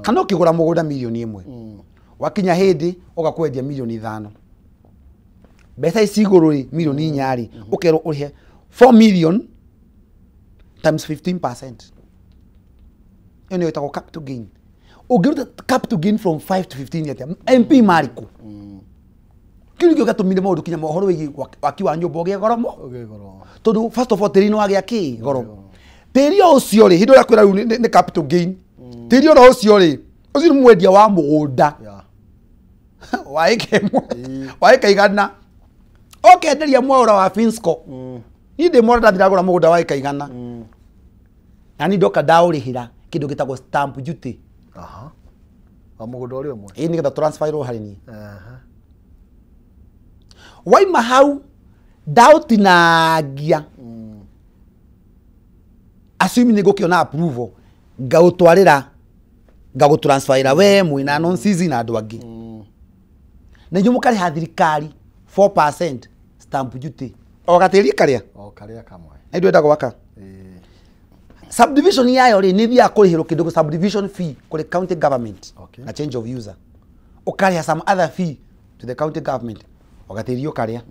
Kana ũkĩgũra mũgũnda milioni 1. Wakinya hĩndĩ ũgakwendia milioni 5. Mbeca ici igũrũ rĩ milioni 4 rĩ ũkerwo ũrĩhe 4 million times 15%. Ĩyo nĩyo ĩtagwo capital gain. Ũngĩruta capital gain from 5 to 15 atĩa? MP marĩkũ? Kĩu nĩkĩo gĩatũmire maũndũ kinya mohoro wĩgiĩ waki wa nyũmba ũgĩe goro mo. Tondũ first of all tĩri nĩ wagĩa kĩ goro. Tĩri o ũcio rĩ hĩndĩ ĩrĩa kwĩra rĩu nĩ capital gain. Tĩri oro ũcio rĩ ũcio nĩ mwendia wa mũgũnda. Wa ĩka ĩmwe. Wa ĩka igana. Ũkenderia mwaũra wa Finsco. Niĩ ndĩ mwaũra ndathira ngũra mũgũnda wa ĩka igana. Na niĩ ndoka ndaũrĩhĩra kĩndũ gĩtagwo stamp duty. Aha. Wa mũgũnda ũrĩa ũmwe. Ĩĩ nĩgetha transfer irwo harĩ niĩ. Aha. Waima hau ndaũtinangia. Assuming nĩ ngũkĩona approval ngaũtwarĩra ngagũtransferĩra we mwĩna nonsense na andũ angĩ. Na inyuĩ mũkarĩha thirikari 4% stamp duty. O gatĩri karĩa? O karĩa kamwe. Na ithuĩ gwaka. Subdivision yayo rĩ nĩ thiaga kũrĩhĩrwo kĩndũ subdivision fee kũrĩ county government. Na change of user. Ũkarĩha some other fee to the county government. Ũgatĩrio karĩa.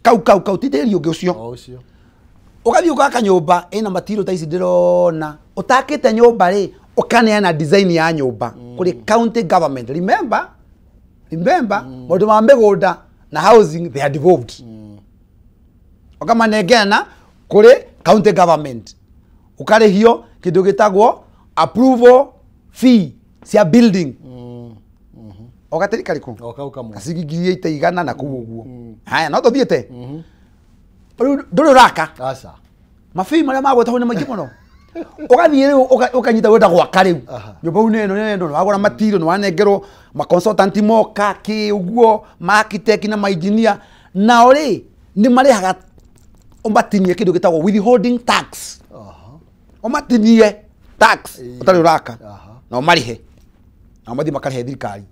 Kau kau kau ti tĩri ũngĩ ũcio. O ũcio. Ũgathiĩ ũgaka nyũmba ĩna matiro ta ici ndĩrona. Ũtakĩte nyũmba rĩ ũkaneana design ya nyũmba kũrĩ county government. Remember maũndũ ma mĩgũnda na housing they are devolved. Ũkamanengena kũrĩ county government. Ũkarĩhio kĩndũ gĩtagwo approval fee cia building. Ũgatĩri karĩkũ? O kau kamwe. Gaciringi ngiri 800 na kũu ũguo. Haya no tũthiĩte. Rĩu ndũrĩ ũraka. Aca. Mabii marĩa magwetwo hau nĩ maingĩ mũno. Ũgathiĩ rĩu ũkanyita wenda gwaka rĩu. Nyũmba rĩu nĩ ĩno nĩ wagũra material nĩ wanengerwo ma consultant moka kĩ ũguo ma architect na ma engineer nao rĩ nĩ marĩhaga ũmatinie kĩndũ gĩtagwo withholding tax. Ũmatinie tax ũtarĩ ũraka na ũmarĩhe na mathiĩ makarĩhe thirikari.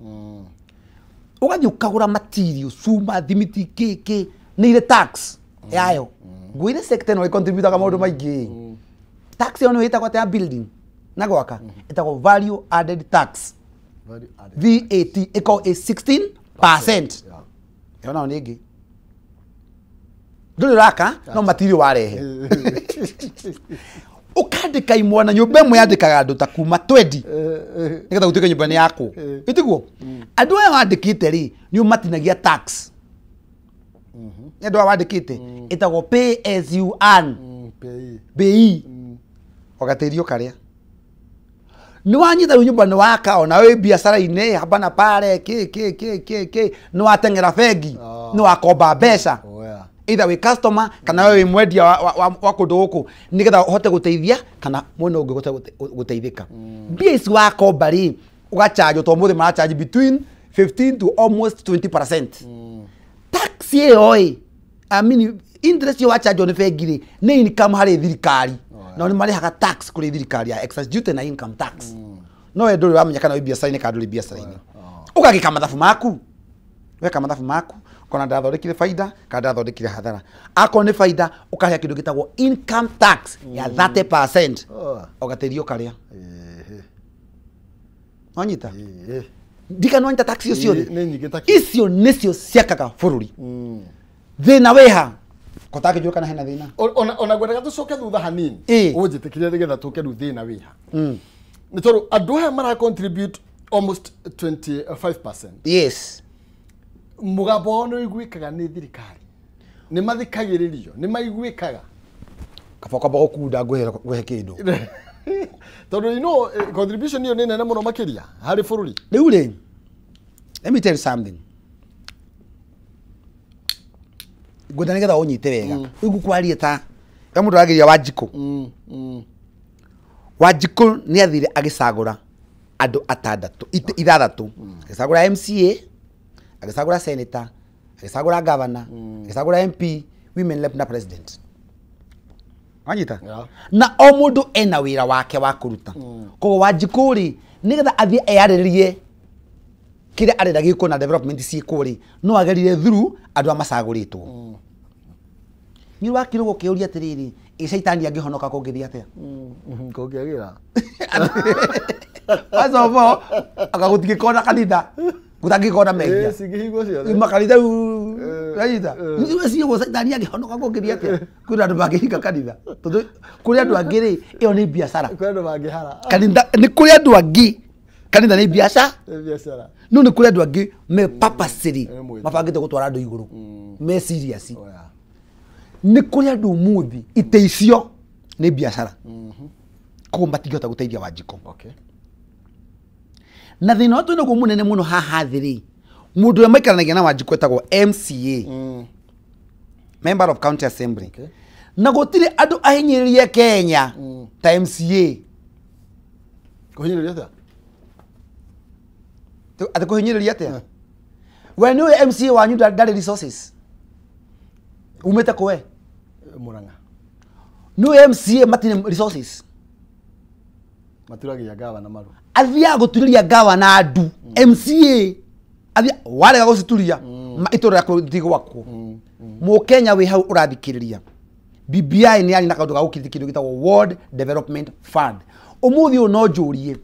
Ũgathiĩ ũkagũra material cuma thimiti kĩ kĩ nĩ irĩ tax yayo. Ngwĩre sector ĩno ĩcontributaga maũndũ maingĩ. Tax ĩyo nĩyo ĩtagwo atĩa ya building na gwaka ĩtagwo value added tax. VAT ĩkoragwo ĩ 16%. Ĩyo nayo nĩ ĩngĩ. Ndũrĩ ũraka no material warehe. Ũkandĩka imwana nyũmba ĩmwe yandĩkaga andũ ta kuma 20 nĩgetha gũtuĩke nyũmba nĩ yakwo. Ĩtiguo? Andũ aya wandĩkĩte rĩ nĩ ũmatinagia tax. Nĩ andũ aya wandĩkĩte ĩtagwo pay as you earn. PAYE. Ũgatĩrio karĩa. Nĩ wanyita rĩu nyũmba nĩ waka ona wĩ biacara-inĩ hapa na pale kĩ kĩ kĩ kĩ kĩ nĩ wateng'era bengi nĩ wakomba mbeca. Either wĩ customer kana we wĩ mwendia wa kũndũ gũkũ nĩgetha ũhote gũteithia kana mwena ũngĩ ũhote gũteithĩka. Mbia ici wakomba rĩ ũgacharge to mũthĩ maracharge between 15 to almost 20%. Tax ĩyo ĩ I mean interest ĩyo wacharge nĩ bengi rĩ nĩ income harĩ thirikari. Na nĩ marĩhaga tax kũrĩ thirikari ya excise duty na income tax. No we ndũrĩ wamenya kana wĩ biacara-inĩ kana ndũrĩ biacara-inĩ. Ũgagĩka mathabu maku. Weka mathabu maku kona ndathondekire faida kana ndathondekire hathara. Akorwo nĩ faida ũkarĩha kĩndũ gĩtagwo income tax ya 30%. Ũgatĩrio karĩa. Wanyita? Ndikana wanyita tax icio ciothe. Icio nĩcio ciakaga bũrũri. Thĩna wĩha kotake njũĩ kana hena thĩna. Ona ngwendaga tũcoke thutha hanini. Ũnjĩtĩkĩrie nĩgetha tũke rĩu thĩna wĩha. Nĩ tondũ andũ aya mara contribute almost 25%. Yes. Mũgambo wao nĩ ũiguĩkaga nĩ thirikari. Nĩ mathikagĩrĩrio, nĩ maiguĩkaga. Kaba kwamba gũkunda ngũhe kĩndũ. Tondũ you know contribution ĩyo nĩ nene mũno makĩria harĩ bũrũri. Rĩu rĩ, let me tell you something. Ngwenda nĩgetha ũnyite wega. Rĩu ngũkwaria ta ya mũndũ arageria Wanjikũ. Wanjikũ nĩ athire agĩcagũra andũ atandatũ, ithathatũ. Agĩcagũra MCA, agĩcagũra senator, agĩcagũra governor, agĩcagũra MP, women rep na president. Wanyita? Na o mũndũ ena wĩra wake wa kũruta. Koguo Wanjikũ rĩ nĩgetha athiĩ eyarĩrĩrie kĩrĩa arenda gĩkwo na development ciĩkwo rĩ no agerire through andũ a macagũrĩtwo. Ni wakirwo gukiuria atiriri ĩ caitani angĩhonoka kũngĩthiĩ atĩa? Kũngĩagĩra. First of all, anga gũtingĩkorwo na kanitha gũtangĩkorwo na mehia. Cingĩhingwo ciothe. Makanitha rĩu weciria caitani angĩhonoka kũngĩthiĩ atĩa? Kwĩna andũ mangĩhinga kanitha tondũ kũrĩ andũ angĩ rĩ ĩyo nĩ biacara. Kwĩ andũ mangĩhara. Kanitha nĩ kũrĩ andũ angĩ kanitha nĩ biacara. Nĩ biacara. No nĩ kũrĩ andũ angĩ me purposely mabangĩte gũtwara andũ igũrũ me serious. Nĩ kũrĩ andũ ũmũthĩ itĩ icio nĩ biacara. Koguo matingĩhota gũteithia Wanjikũ. Okay. Na thĩna ũrĩa twĩnaguo mũnene mũno haha thĩ rĩ, mũndũ ũrĩa maikaranagia na Wanjikũ etagwo MCA. Member of County Assembly. Okay. Na gũtirĩ andũ ahinyĩrĩrie Kenya ta MCA. Kũhinyĩrĩria atĩa? Atĩ kũhinyĩrĩria atĩa? We nĩ ũĩ MCA wanyu ndarĩ resources. Umĩte kũ we? Murang'a. Nĩ ũĩ MCA matirĩ resources. Maturagia gavana maru. Athiaga gũturĩria gavana ndu. MCA athia warega gũcituria itũra rĩaku rĩtigwakwo. Mũkenya wĩ hau ũrathikĩrĩria. BBI nĩ yarĩ na kaũndũ ga gũkirĩrĩria kĩndũ gĩtagwo World Development Fund. Ũmũthĩ ũyũ no njũrie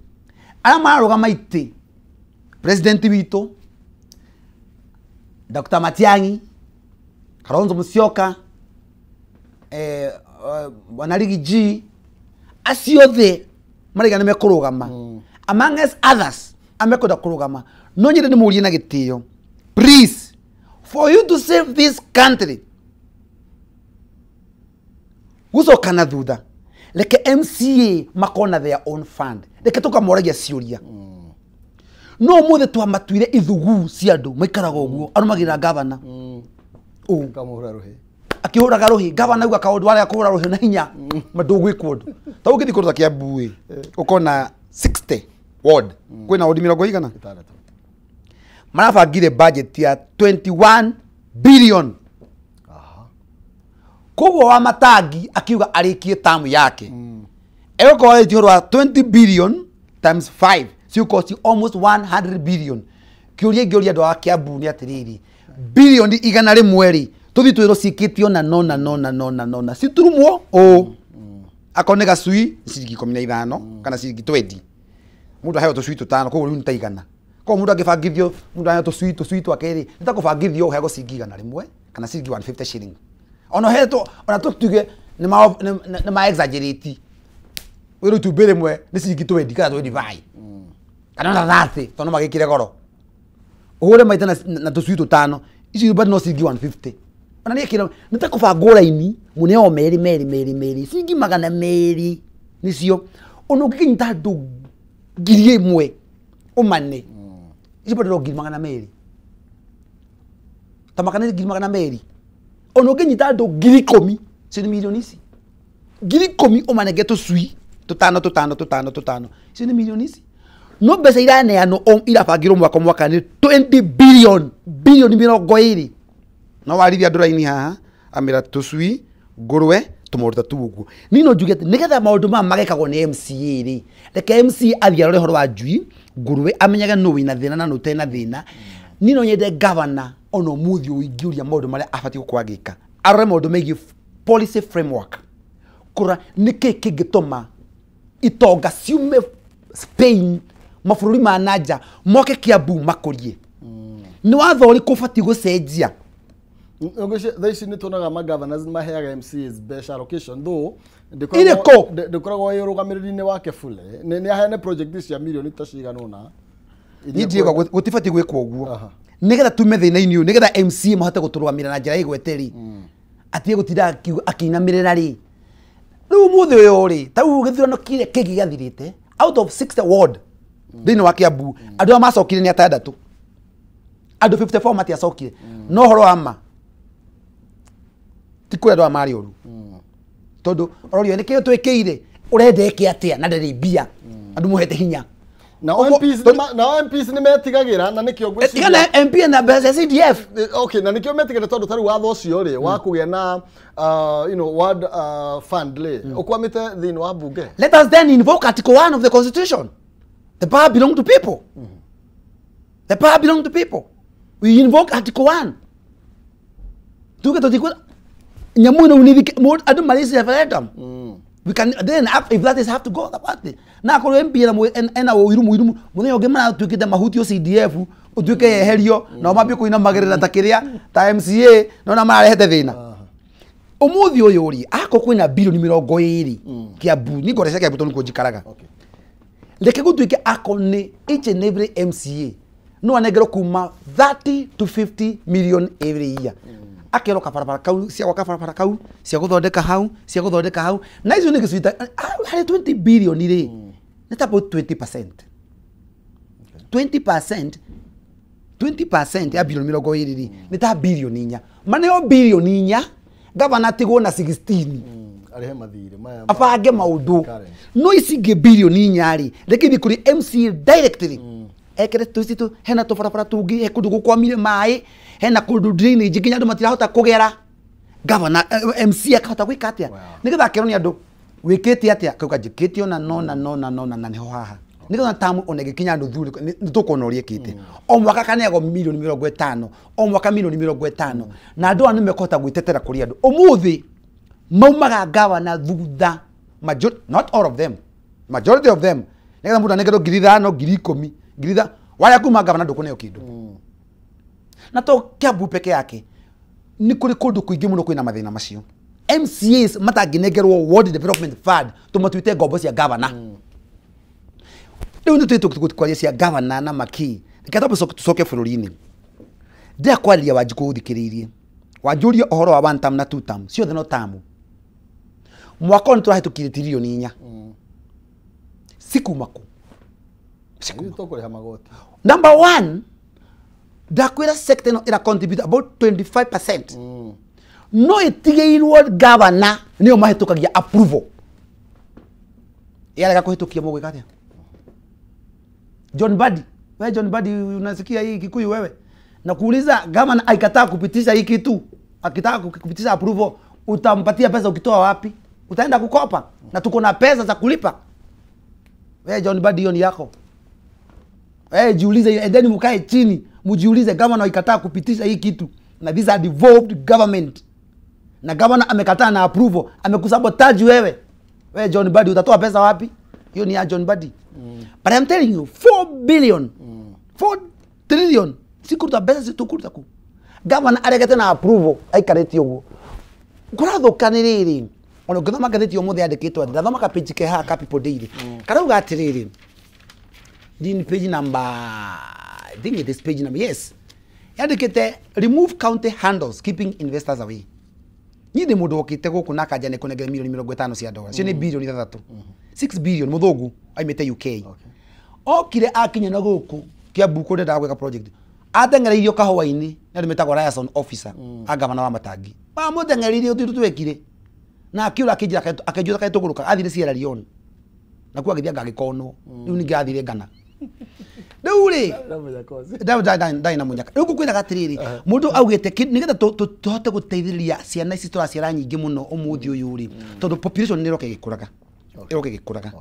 arĩa mararũgama itĩ, president witũ Dr. Matiang'i, Kalonzo Musyoka, Bwana Riggy G, acio othe maraiga nĩ mekũrũgama. Among others amekwenda kũrũgama. No nyende ndĩmũrie na gĩtĩo, please, for you to save this country, gũcoka na thutha, reke MCA makorwo na their own fund, reke tũkamoragia ciũria. No ũmũthĩ twamatuire ithuguu cia andũ maikaraga ũguo, arũmagĩrĩra gavana ũũ Kamũhũra rũhĩ. Akĩhũraga rũhĩ, gavana auga kaũndũ arĩa kũhũra rũhĩ na hinya ma ndũgwĩkwo ũndũ. Ta ũngĩthiĩ kũndũ ta Kiambu ĩ, ũkona 60 ward, kwĩna ward mĩrongo igana? Ĩtandatũ. Marabangire budget ya 21 billion. Koguo wa Matangi akiuga arĩkie tamu yake. Egũkorwo arĩtie ũhoro wa 20 billion times 5, cigũkorwo ci almost 100 billion. Kĩũria ingĩũria andũ a Kiambu nĩ atĩrĩrĩ, bilioni 100 rĩ, tũthiĩ twĩrwo ciĩkĩtio na no na no na no na no na citurumwo ũũ. Akorwo nĩ gacui ciringi 15 kana ciringi 20. Mũndũ aheo tũcui tũtano, koguo rĩu nĩ ta 100. Koguo mũndũ angĩbangithio, mũndũ aheo tũcui twake rĩ, nĩ ta kũbangithio ũheagwo ciringi 100 kana ciringi 150 shilling. Ona ũhetwo, ona tũtuge nĩ ma exaggerate. Wĩrwo itumbĩ rĩmwe nĩ ciringi 20 kana 25. Kana ona 30, tondũ no magĩkĩre goro. Ũhũre maita na tũcui tũtano, icio bado no ciringi 150. Ona nĩ kĩro, nĩ ta kũbangwo raini, mũneo merĩ merĩ merĩ merĩ, ciringi 200 nĩcio. Ona ũngĩkĩnyita andũ 1000 ũmane, icio bado no 200,000. Ta makana 200,000. Ona ũngĩnyita andũ 10,000, icio nĩ milioni ici. 10,000 ũmanenge tũcui tũtano tũtano tũtano tũtano, icio nĩ milioni ici. No mbeca iraneanwo irabangirwo mwaka mwaka nĩ 20 billion, bilioni 20. No warithia andũ raini haha, amĩra tũcui, ngũrwe, tũmaũndũ ta tu ũguo. Niĩ no njuge atĩ nĩgetha maũndũ maya magekagwo nĩ MCA rĩ, reke MCA athiĩ arore ũhoro wa njui, ngũrwe, amenyage nũ wĩna thĩna na nũ ũtarĩ na thĩna. Niĩ no nyende gavana ona ũmũthĩ ũyũ ingĩũria maũndũ marĩa abatiĩ gũkorwo agĩka, arore maũndũ megiĩ policy framework, kũrora nĩkĩĩ kĩngĩtũma itonga ciume Spain, mabũrũri ma nanja, moke Kiambu makũrie. Nĩ watho ũrĩkũ ũbatiĩ gũcenjia? Thaa ici nĩ tuonaga ma governors maheaga MCAs mbeca allocation, though Irĩkũ? ndĩkoragwo ĩ ũrũgamĩrĩri-inĩ wake fully. Nĩ aheane project cia milioni ta cigana ũna. Niĩ ndiigua gũtibatiĩ gwĩkwo ũguo. Nĩgetha tume thĩna-inĩ ũyũ, nĩgetha MCA mahote gũtũrũgamĩrĩra na njĩra ĩgwete rĩ, atige gũtinda akĩinamĩrĩra rĩ. Rĩu ũmũthĩ ũyũ rĩ, ta rĩu gĩthurano kĩrĩa kĩngĩ gĩathirĩte, out of 60 ward thĩinĩ wa Kiambu, andũ arĩa macokire nĩ atandatũ. Andũ 54 matiacokire. No ũhoro wa ma, ti kũrĩ andũ aya marĩ ũru. Tondũ ũrorio nĩkĩo twĩkĩire, ũrenda ĩke atĩa na ndarĩ mbia, andũ mũhete hinya. Na Ũguo, MPs tondũ na MPs nĩ metigagĩra, na nĩkĩo ngwĩciria Tigana MP na mbeca cia CDF. Okay, na nĩkĩo metigagĩra tondũ ta rĩu watho ũcio rĩ, wa kũgĩa na ward fund rĩ, ũkwamĩte thĩinĩ wa bunge. Let us then invoke Article 1 of the Constitution. The power belongs to people. The power belongs to people. We invoke Article 1. Tuge tũtikũ Nyamu ĩno nĩ andũ marĩ referendum. We can then if that is have to go the party. Na akorwo MP ena ũiru mũiru mũthenya ũngĩ maratuĩkĩte mahutio CDF ũtuĩke yeherio nao mambie kũinamagĩrĩra ta kĩrĩa ta MCA nona mararehete thĩna. Ũmũthĩ ũyũ rĩ akorwo kwĩna bilioni 20 Kiambu nĩ ngore cia Kiambu tondũ nĩkuo njikaraga. Reke gũtuĩke akorwo nĩ each and every MCA no anengerwo kuma 30 to 50 million every year. Akerwo kabarabara kau cia gwaka barabara kau cia gũthondeka hau cia gũthondeka hau na icio nĩ gĩcunjĩ harĩ 20 billion rĩ nĩ ta about 20%. 20% 20% ya bilioni 20 rĩ nĩ ta bilioni 4. Maneo bilioni 4 gavana atigwo na 16 arehe mathirĩ maya abange maũndũ no ici ingĩ bilioni 4 rĩ reke ithiĩ kũrĩ MCA directly. Ekere tuci hena tũbarabara tũngĩ he kũndũ gũkwamire maĩ hena kũndũ drainage nginya andũ matirahota kũgera gavana MC akahota gwĩka atĩa nĩgetha akerwo nĩ andũ wĩkĩte atĩa kauga njĩkĩte ona nona nona nona na nĩho haha nĩgetha tamu ona ĩgĩkinya nuthu nĩ tũkuona ũrĩa ĩkĩte o mwaka kaneagwo milioni 50 o mwaka milioni 50 na andũ aya nĩmekũhota gwĩtetera kũrĩ andũ ũmũthĩ maumaga gavana thutha not all of them, majority of them nĩgetha mũndũ anengerwo 5,000 10,000 ngiri waya kuma gavana ndũkũneo kĩndũ. Na to Kiambu peke yake nĩ kũrĩ kũndũ kũingĩ mũno kwĩna mathĩna macio. MCAs matangĩnengerwo Ward Development Fund tũmatuĩte ngombo cia gavana. Rĩu nĩ tũtwĩte kwaria cia gavana na maki reke twambe tũcoke bũrũri-inĩ. Ndĩrakwarĩria Wanjikũ ũthikĩrĩirie wanjũrie ũhoro wa one term na two term ciothe no tamu. Mwaka ũyũ nĩ tũrahĩtũkire tririoni 4 cikuma kũ? Number one, ndakwĩra sector ĩno ĩra contribute about 25%. No ĩtigĩirwo gavana nĩo mahĩtũkagia approval. Yarega kũhĩtũkia mũgwĩka atĩa? John Mbadi, wewe John Mbadi unasikia hii Kikuyu wewe? Na kuuliza gavana aikataa kupitisha hii kitu, akitaka kupitisha approval, utampatia pesa ukitoa wapi? Utaenda kukopa na tuko na pesa za kulipa. Wewe John Mbadi hiyo ni yako. Jiulize, and then mkae chini, mjiulize gavana ikataa kupitisha hii kitu. Na these are devolved government. Na gavana amekataa na approval, amekusabotage wewe. Wewe John Mbadi utatoa pesa wapi? Hiyo ni ya John Mbadi. But I'm telling you 4 billion. 4 trillion. Sikuruta pesa situkuruta ku. Gavana aregete na approval, aikarete uguo. Kurathuka nĩ rĩrĩ. Ona ũngĩthoma ngathĩti ũmũthĩ yandĩkĩtwo atĩ ndathoma ka page ke haha ka People Daily. Karauga atĩrĩrĩ. In page number, I think it is page number, yes. Yandĩkĩte remove county handles keeping investors away. Niĩ ndĩ mũndũ wokĩte gũkũ na akanja nĩ kũnengera milioni 50 cia dola. Cio nĩ bilioni 6. 6 billion mũthũngũ aimĩte UK. Okire akinya na gũkũ Kiambu kũrĩa ndendaga gwĩka project. Ateng'ereirio kahũa-inĩ nĩ andũ metagwo liaison officer a gavana wa Matangi. Mamũteng'ereirie ũthiũ twekire. Na akĩũra akĩnjĩra akĩnjũra kaĩ tũgũrũka athire Sierra Leone. Na kuo agĩthiĩ anga agĩkonwo. Rĩu ningĩ athire Ghana. Rĩu rĩ ndarĩ na mũnyaka. Rĩu ngũkwĩraga atĩrĩrĩ mũndũ augĩte nĩgetha tũhote gũteithĩrĩria ciana ici tũraciara nyingĩ mũno ũmũthĩ ũyũ rĩ tondũ population nĩ ĩroka ĩgĩkũraga. Ĩroka ĩgĩkũraga.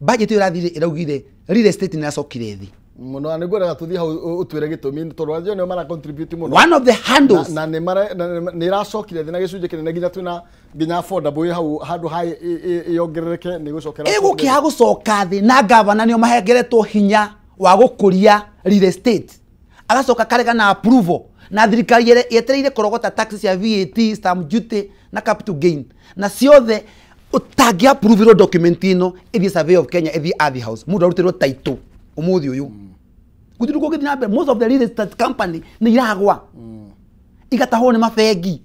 Budget ĩyo ĩrathire ĩraugire real estate nĩ ĩracokire thĩ. Mũno na nĩngwendaga tũthiĩ hau ũtwĩre gĩtũmi tondũ acio nĩo mara contribute mũno. One of the handles na nĩ ĩracokire thĩ na gĩcunjĩ kĩnene nginya twĩna nginya affordable hau handũ ha yongerereke nĩ gũcokera. Ĩgũkĩaga gũcoka thĩ na gavana nĩo mahengeretwo hinya wa gũkũria real estate. Agacoka karega na approval na thirikari yetereire kũrogota tax cia VAT, stamp duty na capital gain na ciothe ũtangĩ approve document ĩno ĩthiĩ Survey of Kenya ĩthiĩ Ardhi House mũndũ arutĩrwo title ũmũthĩ ũyũ. Gũtirĩ kũngĩthiĩ na mbere most of the real estate company nĩ iragwa igatahwo nĩ mabengi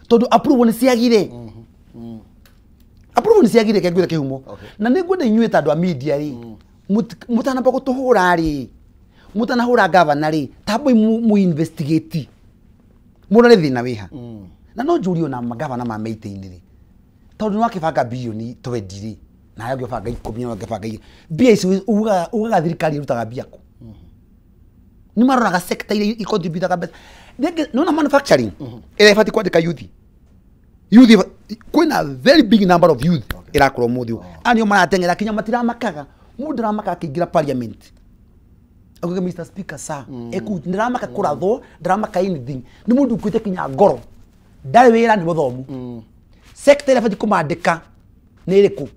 tondũ approval nĩ ciagire. Approval nĩ ciagire ke ngwĩre kĩhumo. Na nĩ ngwenda inyuĩ ta andũ a media rĩ mũtanamba gũtũhũra rĩ mũtanahũra gavana rĩ tamboi mu investigate mũrore thĩna wĩha. Na no njũrio na magavana ma meitĩ-inĩ rĩ tondũ nĩ wakĩbanga bilioni 20 rĩ na arĩa ũngĩbanga 10 na ũngĩbanga mbia ici ugaga thirikari ĩrutaga mbia kũ? Nĩ maroraga sector iria icontributaga mbeca. Nĩwona manufacturing ĩrĩa ĩbatiĩ kwandĩka youth. Youth kwĩna very big number of youth ĩrakũra ũmũthĩ ũyũ. Aya nĩo marateng'era kinya matiramakaga. Mũndũ ndaramaka akĩingĩra parliament. Augaga Mr. Speaker sir, ndĩramaka kũrathwo, ndĩramaka anything. Nĩ mũndũ ũkuĩte kinya ngoro. Ndarĩ wĩra nĩ mũthomu. Sector ĩrĩa ĩbatiĩ kũmandĩka nĩ ĩrĩkũ?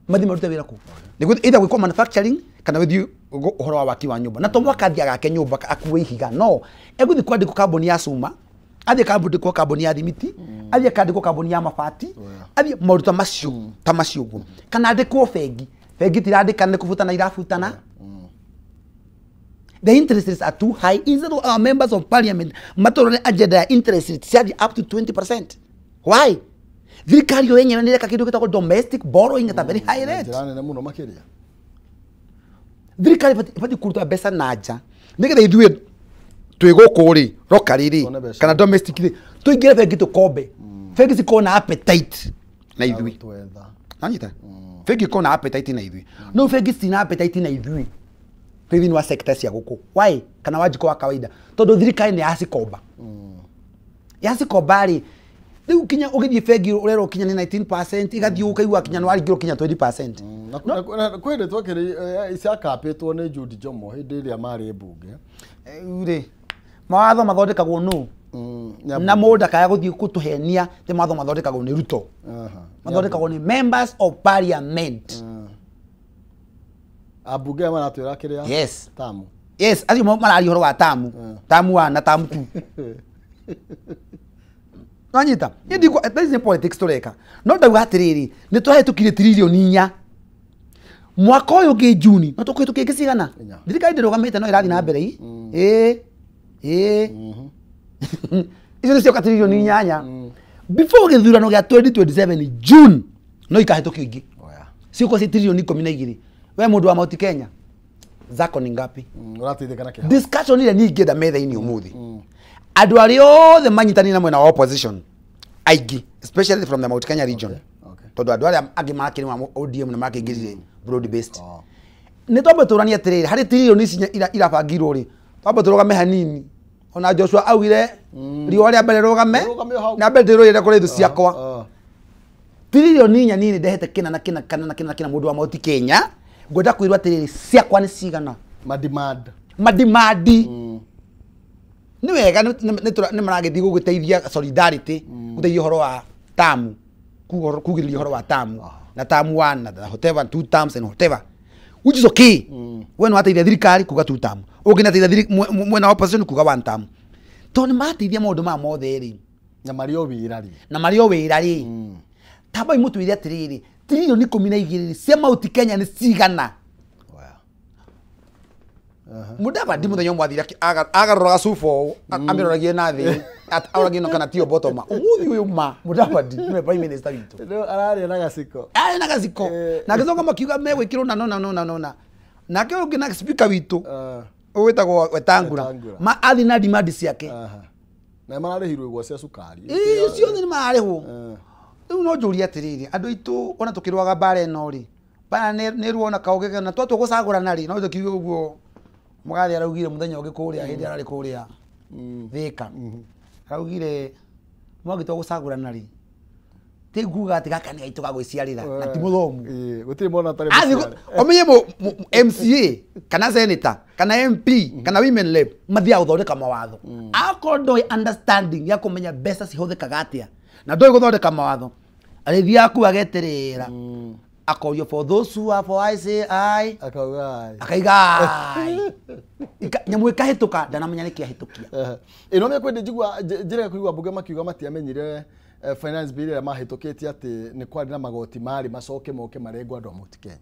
Mathiĩ marute wĩra kũ? Nĩguo either gwĩkwo manufacturing kana gũthiĩ ũhoro wa waki wa nyũmba. Na to mũhaka athiĩ agake nyũmba akue ihiga. No, egũthiĩ kwandĩkwo kambuni ya cuma, athiĩ kwandĩkwo kambuni ya thimiti, athiĩ akandĩkwo kambuni ya mabati, athiĩ maũndũ ta macio ũguo. Kana andĩkwo bengi. Bengi tirandĩka nĩ kũbutana irabutana. The interest rates are too high. Instead of our members of parliament matorore agenda ya interest rates ciathiĩ up to 20%. Why? Thirikari yo yenyewe nĩ ĩreka kĩndũ gĩtagwo domestic borrowing at a very high rate. Njĩra nene mũno makĩria. Thirikari ĩbatiĩ kũruta mbeca na nja nĩgetha ithuĩ twĩ gũkũ rĩ locally rĩ kana domestic rĩ tũingĩre bengi tũkombe. Bengi cikorwo na appetite na ithuĩ. Nanyita? Bengi ikorwo na appetite na ithuĩ. No bengi citina appetite na ithuĩ twĩ thĩinĩ wa sector cia gũkũ. Why? Kana Wanjikũ wa kawaida. Tondũ thirikari nĩ yacikomba. Yacikomba rĩ rĩu kinya ũgĩthiĩ bengi ũrerwo kinya nĩ 19% igathiĩ ũkaigua kinya nĩ waringĩrwo kinya 20%. Kwĩ hĩndĩ twakĩrĩ ciakapĩtwo nĩ Jude Jomo hĩndĩ ĩrĩa marĩ mbunge. Rĩu rĩ mawatho mathondekagwo nũ? Na mũndũ ndakaya gũthiĩ gũtũhenia atĩ mawatho mathondekagwo nĩ Ruto. Mathondekagwo nĩ members of parliament. Ambunge aya maratwĩra kĩrĩa? Yes. Tamu. Yes, acio mararia ũhoro wa tamu. Tamu 1 na tamu 2. Nanyita, this is politics tũreka. No ndauga atĩrĩrĩ, nĩ twahĩtũkire tririoni 4. Mwaka ũyũ ũngĩ Juni, no tũkũhĩtũkia ingĩ cigana? Thirikari ndĩrũgamĩte no ĩrathiĩ na mbere ii. Ĩĩ. Icio nĩ cioka tririoni 8. Before gĩthurano gĩa 2027 June, no ikahĩtũkio ingĩ. Ciũkwo ci tririoni 12. We mũndũ wa Mount Kenya, zako ni ngapi? Ũrateithĩka na kĩheo. Discussion ĩrĩa niĩ ingĩenda metha-inĩ ũmũthĩ. Andũ arĩa othe manyitanĩire na mwena wa opposition aingĩ, especially from the Mount Kenya region. Tondũ andũ arĩa angĩ makĩrĩ wa ODM na makĩingĩrire broad based. Nĩ twambe tũranie atĩrĩrĩ, harĩ tririoni ici irabangirwo rĩ, twambe tũrũgame hanini. Ona Joshua augire riũa rĩa mbere rũgame, na mbere ndĩrũĩre kũrĩ thũ ciakwa. Tririoni 4 niĩ ndehete kĩna na kĩna kana na kĩna na kĩna mũndũ wa Mount Kenya, ngwenda kwĩrwo atĩrĩrĩ ciakwa nĩ cigana. Mademand. Madimandi. Nĩ wega nĩ maragĩthiĩ gũgĩteithia solidarity, gũteithia ũhoro wa tamu, kugĩrĩria ũhoro wa tamu na tamu 1 na whatever 2 terms and whatever, which is okay. We nĩ wateithia thirikari kuga 2 term, ũngĩ nĩ ateithia mwena wa opposition kuga 1 term. Tondũ nĩ marateithia maũndũ maya mothe rĩ, na marĩ o wĩra rĩ, na marĩ o wĩra rĩ, tambai mũtwĩre atĩrĩrĩ tririoni 12 cia Mount Kenya nĩ cigana? Mudavadi mũthenya ũmwe athire agarũra gacuba ũũ amĩroragie na thĩ aroragie no kana tiyo bottom. Ũmũthĩ ũyũ ma Mudavadi nĩwe prime minister witũ. Ararĩa na gaciko. Ararĩa na gaciko. Na agĩcoka makiuga megwĩkĩrwo na nona nona nona. Nake ũyũ ũngĩ na speaker witũ ũgwĩtagwo Wetangula ma athiĩ na demand ciake. Na mararĩhirwo igwa cia cukari. Ĩĩ ciothe nĩ mararĩhwo. Rĩu no njũrie atĩrĩrĩ andũ aitũ ona tũkĩrũaga mbara ĩno rĩ, mbara nĩ ruo na kaũgĩ na twatua gũcagũrana rĩ, no tũkiuge ũguo Mũgathĩ araugire mũthenya ũngĩ kũrĩa hĩndĩ ararĩ kũrĩa Thĩka. Araugire mwagĩtua gũcagũrana rĩ, ti nguga atĩ gaka nĩ gaitũ ga gwĩciarĩra na ti mũthomu. Gũtirĩ mwana ũtarĩ mũciare. Ũmenye MCA kana senator kana MP kana women rep mathiaga gũthondeka mawatho. Akorwo ndoĩ understanding ya kũmenya mbeca cihũthĩkaga atĩa na ndoĩ gũthondeka mawatho, arĩthiaga kũu ageterera akorio for those who are for I say aye, akauga aye, akaiga aye, nyamũ ĩkahĩtũka ndanamenya nĩkĩ ahĩtũkia. Ĩno nĩ kwenda njigua njĩra kũigua mbunge makiuga matiamenyire finance bill ĩrĩa mahĩtũkĩtie atĩ nĩ kwarĩ na magoti marĩ macoke moke marengwo andũ a Mount Kenya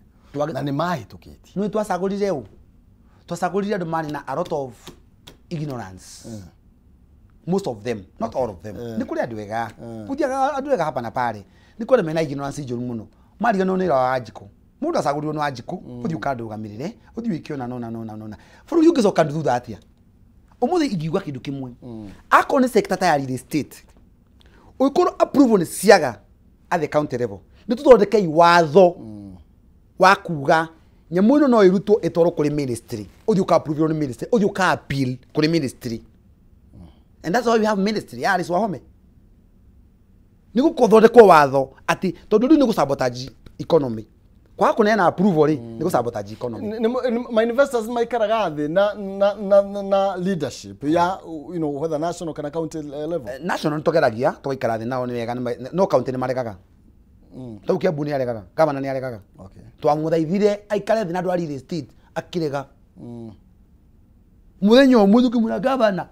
na nĩ mahĩtũkĩtie. Nĩ twacagũrire ũ? Twacagũrire andũ marĩ na a lot of ignorance. Most of them, not all of them. Nĩ kũrĩ andũ ega, gũthiaga andũ ega hapa na pale. Nĩ kũrĩ mena ignorance njũru mũno. Mariganwo nĩ wa Wanjikũ. Mũndũ acagũrirwo nĩ Wanjikũ, ũthiĩ ũkandũgamĩrĩre, ũthiĩ wĩke ũna nona nona nona. Bũrũri ũngĩcoka thutha atĩa? Ũmũthĩ ingiuga kĩndũ kĩmwe. Akorwo nĩ sector ta ya real estate, ũngĩkorwo approval nĩ ciaga at the county level, nĩ tũthondekei watho wa kuga nyamũ ĩno no ĩrutwo ĩtwarwo kũrĩ ministry, ũthiĩ ũka approve nĩ ministry, ũthiĩ ũka appeal kũrĩ ministry. And that's why we have ministry ya Alice Wahome. Nĩ gũthondekwo watho atĩ tondũ rĩu nĩ gũsabotage economy. Kwa kuneana approval ri ni sabotage economy. My investors maikaraga thi na leadership ya, you know, whether national kana county level. National tugeragia tugaikara thi nao ni wega, no county ni maregaga. Tau Kiambu ni aregaga, gavana ni aregaga. Okay. Twamuthaithire aikare thi na andu a real estate akirega. Muthenya umwe tukimwira gavana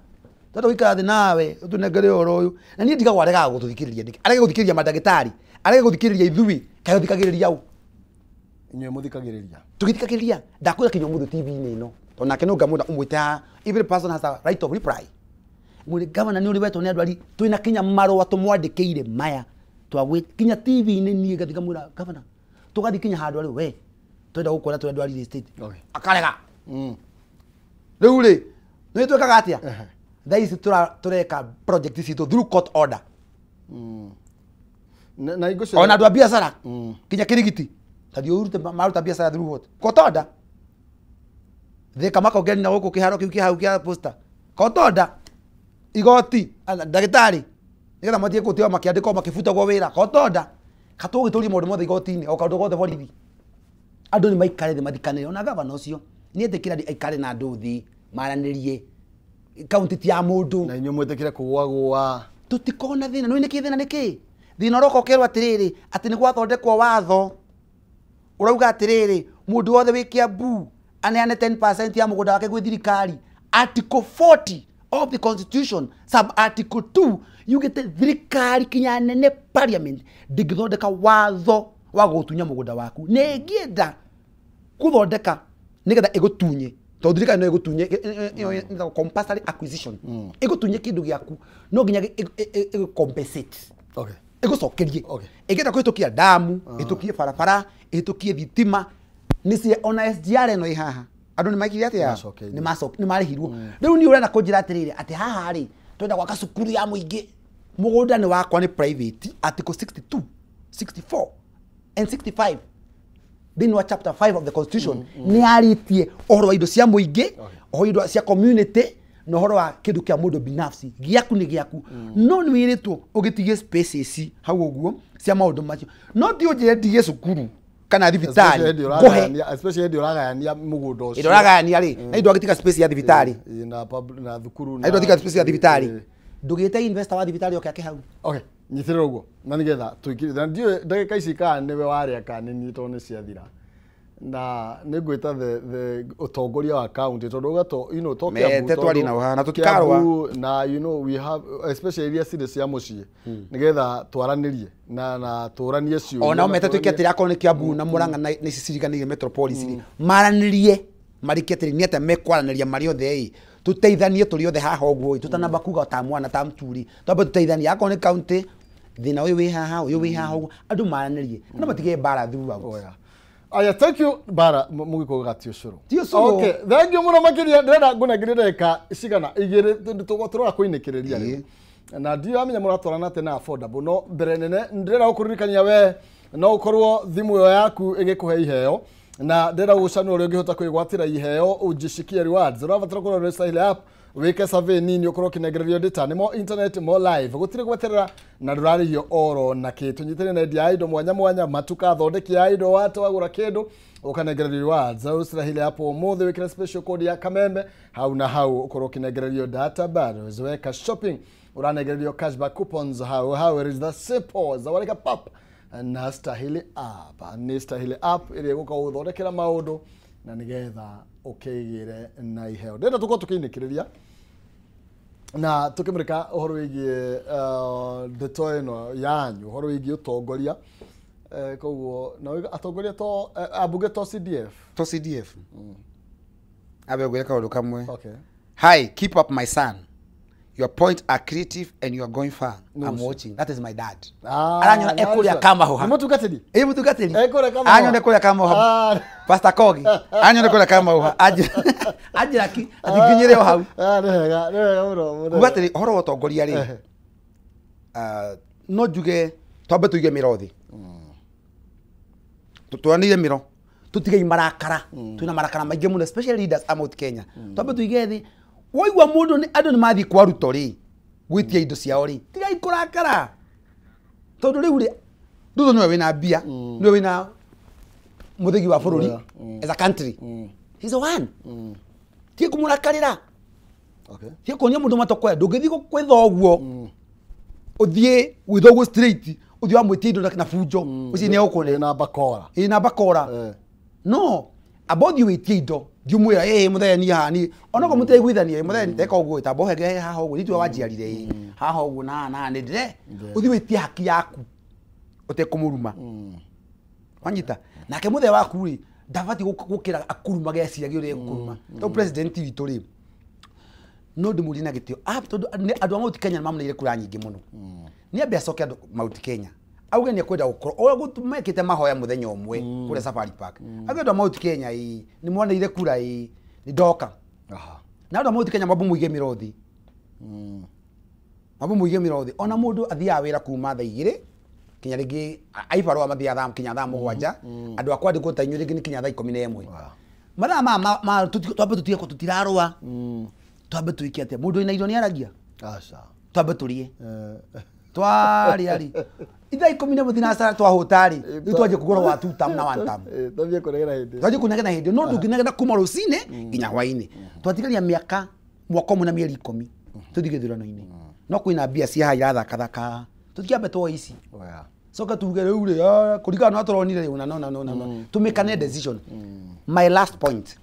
tata guikara thi nawe utunengere uhoro uyu, na nie ndigagwo aregaga gututhikiriria niki, arege guthikiriria mandagitari, arege guthikiriria ithui, kaĩ uthikagiriria u inyuĩ muthikagiriria tugithikagiriria. Ndakwira kinya mundu TV-inĩ ino to nake no ngamunda umwite, every person has a right of reply. Mwire gavana ni uri wetwo ni andu ari twina kinya marũa tumwandĩkĩire maya twagwi kinya TV-inĩ niĩ ngathi ngamwĩra gavana tugathi kinya handũ ari we twenda gũkuona twĩ andũ a real estate. Akarega. Rĩu rĩ nĩ twĩkaga atĩa? Thaa ici tũreka project citũ through court order. Na igũcio ona andũ a biacara kinya kĩrigiti tathi ũrute maruta biacara through what? Court order. Thika makongeni na gũkũ kĩharo kĩu kĩ hau kĩa posta. Court order. Igoti ndagĩtarĩ nĩgetha matige gũteo makĩandĩkwo makĩbutagwo wĩra. Court order. Katũgĩtũrie maũndũ mothe igoti-inĩ o kaũndũ gothe borithi. Andũ nĩ maikare thĩ mathikanĩre ona gavana ũcio nĩ etĩkĩra aikare na andũ thĩ maranĩrie kaunti ti ya mũndũ. Na inyuĩ mwĩtĩkĩre kũgũagũa tũtikorwo na thĩna. Nĩ nĩkĩ thĩna nĩkĩ thĩna ũroka ũkerwo atĩrĩrĩ atĩ nĩ gwathondekwo watho ũrauga atĩrĩrĩ mũndũ wothe wĩ Kiambu aneane 10% ya mũgũnda wake gwĩ thirikari. Article 40 of the constitution sub article 2 yugĩte thirikari kinya nene parliament ndĩngĩthondeka watho wa gũgũtunya mũgũnda waku, nĩ ĩngĩenda gũthondeka nĩgetha ĩgũtunye tondũ thirikari no ĩgũtunye ĩyo compulsory acquisition ĩgũtunye kĩndũ gĩaku no nginya ĩgũ compensate. Okay. Ĩgũcokerie. Okay. Ĩngĩenda kũhĩtũkia damu, ĩhĩtũkie barabara, ĩhĩtũkie thitima, nĩ ona SGR ĩno ĩ haha andũ nĩ maikire atĩa nĩ marĩhirwo. Rĩu niĩ ũrenda kũnjĩra atĩrĩrĩ atĩ haha rĩ twenda gwaka cukuru ya mũingĩ, mũgũnda nĩ wakwa nĩ private. Article 62, 64 and 65 thĩinĩ wa chapter 5 of the constitution nĩ yarĩtie ũhoro wa indo cia mũingĩ, ũhoro wa indo cia community na ũhoro wa kĩndũ kĩa mũndũ binafsi, gĩaku nĩ gĩaku. No nĩ wĩrĩtwo ũgĩtigie spaces hau ũguo cia maũndũ macio, no ti ũnjĩre ndige cukuru kana thibitarĩ ngũhe, especially hĩndĩ ũragayania mũgũnda ũcio, hĩndĩ ũragayania rĩ na indo agĩtiga space ya thibitarĩ na thukuru na indo atiga space ya thibitarĩ, ndũgĩte investor wa thibitarĩ oke ake hau. Okay, nyitĩrĩra ũguo na nĩgetha tũikire na ndiũĩ ndagĩka ici kana nĩwe warĩa kana nĩ niĩ tondũ nĩ ciathira, na nĩ ngwĩta the ũtongoria wa county tondũ ũgato, you know, to Kiambu twari nao haha na tũtikarũa na you know we have especially iria cirĩ cia mũciĩ nĩgetha twaranĩrie na tũranie ciũria ona mete tuike atĩrĩ akorwo nĩ Kiambu na Murang'a na ici ciriganĩire metropolis rĩ maranĩrie marĩkie atĩrĩ nĩ atĩa mekwaranĩria marĩ othe ĩ tũteithanie tũrĩ othe haha ũguo ĩ tũtanamba kuga ta mwana ta mturi twambe tũteithanie akorwo nĩ county thĩna ũyũ wĩ haha ũyũ wĩ haha ũguo andũ maranĩrie andũ matige mbara throughout. Aya, thank you bara mugiko gatio curu. Ti ũcũrũ. Okay, thank you muno makiria ndĩrenda ngũnengere ndagĩka cigana igĩrĩ tũrora kũinĩkĩrĩria rĩu. Na ndiramenya mũratwarana atĩa na affordable, no mbere nene ndĩrenda gũkũririkania we no ũkorwo thimũ ĩyo yaku ĩgĩkũhe iheo na ndĩrenda gũgũcanũra ũrĩa ũngĩhota kwĩgwatĩra iheo ũnjicikie rewards. Ũrabatara kũrora Stahili app wike survey nini ũkorwo ũkĩnengererio data nĩ mo internet mo live gũtirĩ gweterera na ndũrarĩhio oro na kĩ. Tũnyitĩre na endia a indo mwanya mwanya matuka athondeki a indo watwagũra kĩndũ ũkanengererio rewards. Stahili app ũmũthĩ wĩkĩre special code ya Kameme hau na hau ũkorwo ũkĩnengererio data bundles, weka shopping ũranengererio cashback coupons hau hau. It is that simple. Zawarika pap na Stahili app nĩ Stahili app ĩrĩa ĩgũka gũthondekera maũndũ na nĩgetha ũkĩgĩre na iheo. Ndĩrenda tũkorwo tũkĩinĩkĩrĩria na tukimurika uhoro wigie ndeto ĩno yanyu uhoro wigie utongoria, koguo na atongoria to ambunge to CDF to CDF abe gweka kaundu kamwe. Okay. Hi, keep up my son, your points are creative and you are going far. No, I'm watching. That is my dad. Aranyona ekuria kama Ni mutungatĩri? Ĩ mutungatĩri. Ekuria kama. Anyone kuria kama Pastor Kogi. Anyone kuria kama Anjira ki athikinyire o hau. Nĩ wega, nĩ wega mũno mũno. Kuga atĩrĩ ũhoro wa ũtongoria rĩ, no njuge twambe tũige mĩro thĩ. Tũtwanire mĩro. Tũtige marakara. Twĩna marakara maingĩ mũno especially leaders a Mount Kenya. Twambe tũige thĩ. Waigua mũndũ nĩ andũ nĩ mathiĩ kwa Ruto rĩ gwĩtia indo ciao rĩ tigai kũrakara tondũ rĩu rĩ Ruto nĩwe wĩna mbia nĩwe wĩna Muthigi wa bũrũri as a country. He's the one. Ti kũmũrakarĩra. Okay. Ti kuonia mũndũ matokoya ndũngĩthiĩ gwĩ thoguo. Ũthiĩ gwĩ thoguo straight ũthiĩ wamwĩtie indo na bunjo ũcio nĩ egũkũne. Ĩna bakora. Ĩna bakora. No amba ũthiĩ wĩtie indo thiĩ ũmwĩra ĩ mũthee niĩ haha niĩ onokorwo mũtiraiguithania mũthee ndeka ũguo tamba ũhenge haha ũguo nĩ tiwe wanjiarire ĩ haha ũguo na haha na haha nĩ ndĩre ũthiĩ wĩtie haki yaku ũtekũmũruma. Wanyita nake mũthee waku rĩ ndabatiĩ gũkĩra akurumage eciragia ũrĩa egũkũruma tondũ president witũ rĩ no ndĩmũrie na gĩtĩo tondũ andũ a Mount Kenya nĩmamũneire kura nyingĩ mũno. Nĩ ambe acoke andũ Mount Kenya auge nĩ ekwenda gũkorwo o mekĩte mahoya mũthenya ũmwe kũrĩa Safari Park. Auge andũ a Mount Kenya ĩ nĩ mwaneire kura ĩ nĩ ndoka. Na andũ a Mount Kenya mambo mũige mĩrothi. Mambo mũige mĩrothi ona mũndũ athiaga wĩra kuma thaa igĩrĩ kinya rĩngĩ aibarũa mathiaga kinya thaa mũgwanja andũ a kwandĩkwo ta inyuĩ rĩngĩ nĩ kinya thaa 11. Mathaa ma twambe tũtige tũtirarũa. Twambe twĩke atĩa mũndũ wĩna irio nĩ aragia. Aca. Twambe tũrĩe. Twarĩa rĩ ithaa 11 thinacara twahũta rĩ rĩu twanjie kũgũra wa 2 term na 1 term. Twambie kũnegena hĩndĩ. Twanjie kũnegena hĩndĩ no ndũngĩnegena kuma rũcinĩ nginya hwainĩ. Twatigaria mĩaka mwaka ũmwe na mĩeri 10 tũthiĩ gĩthurano-inĩ. No kwĩna mbia cia haha irathakathaka tũtiambe tuoe ici. Coka tuge rĩu rĩ kũringana na tũronire rĩ na no na no na tũmĩkane decision. My last point.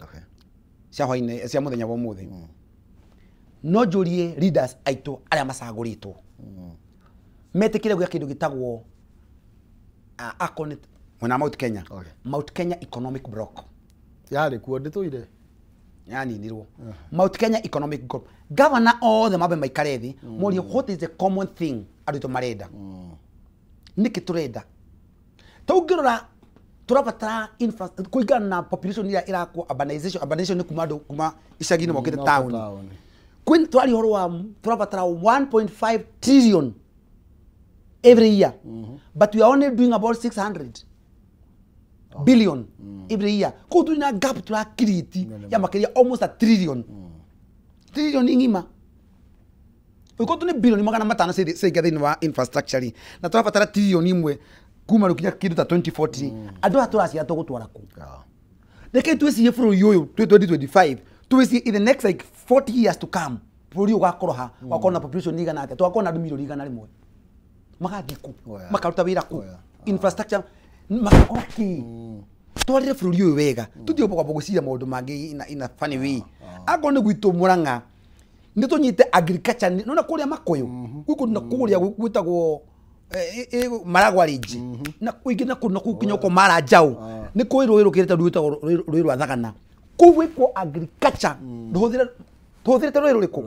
Okay. Cia hwainĩ cia mũthenya wa ũmũthĩ. No njũrie leaders aitũ arĩa macagũrĩtwo. Metĩkĩre gwĩka kĩndũ gĩtagwo mwena wa Mount Kenya. Okay. Mount Kenya Economic Block. Yarĩ kuo ndĩtũire. Yaninirwo. Mount Kenya Economic Block. Governor othe mambe maikare thĩ morie what is the common thing andũ aitũ marenda. Nĩkĩ tũrenda? Ta ũngĩrora tũrabatara infrastructure kũringana na population ĩrĩa ĩrakwo urbanization. Urbanization nĩ kuma andũ kuma icagi-inĩ mokĩte town. Kwĩ twaria ũhoro wa tũrabatara 1.5 trillion every year. But we are only doing about 600 billion every year. Koguo tũrĩ na gap tũra create ya makĩria almost a trillion. Trillion ng'ima. Ũngĩkorwo tũnĩ bilioni 500 ciaingĩra thĩinĩ wa infrastructure rĩ na tũrabatara trillion ĩmwe kuma rĩu kinya kĩndũ ta 2040 andũ aya tũraciara tũgũtwara kũ? Reke twĩcirie bũrũri ũyũ twĩ 2025 twĩcirie in the next like 40 years to come bũrũri ũyũ ũgakorwo ha ũgakorwo na population igana atĩa tũgakorwo na andũ milioni 100 magathiĩ kũ makaruta wĩra kũ infrastructure magakora kĩ twarĩre bũrũri ũyũ wega tũtige kwamba gwĩciria maũndũ mangĩ in a funny way. Akorwo nĩ gwitũ Murang'a nĩ tũnyite agriculture nĩwona kũrĩa Makũyũ gwĩ na kũrĩa gwĩtagwo Maragwa Ridge na kũingĩ na kũndũ kũu kinya ũko Mara Njaũ nĩ kũĩ rũĩ rũkĩrĩte rwĩtagwo rũĩ rwa Thagana kũu gwĩkwo agriculture tũhũthĩrĩte rũĩ rũrĩkũ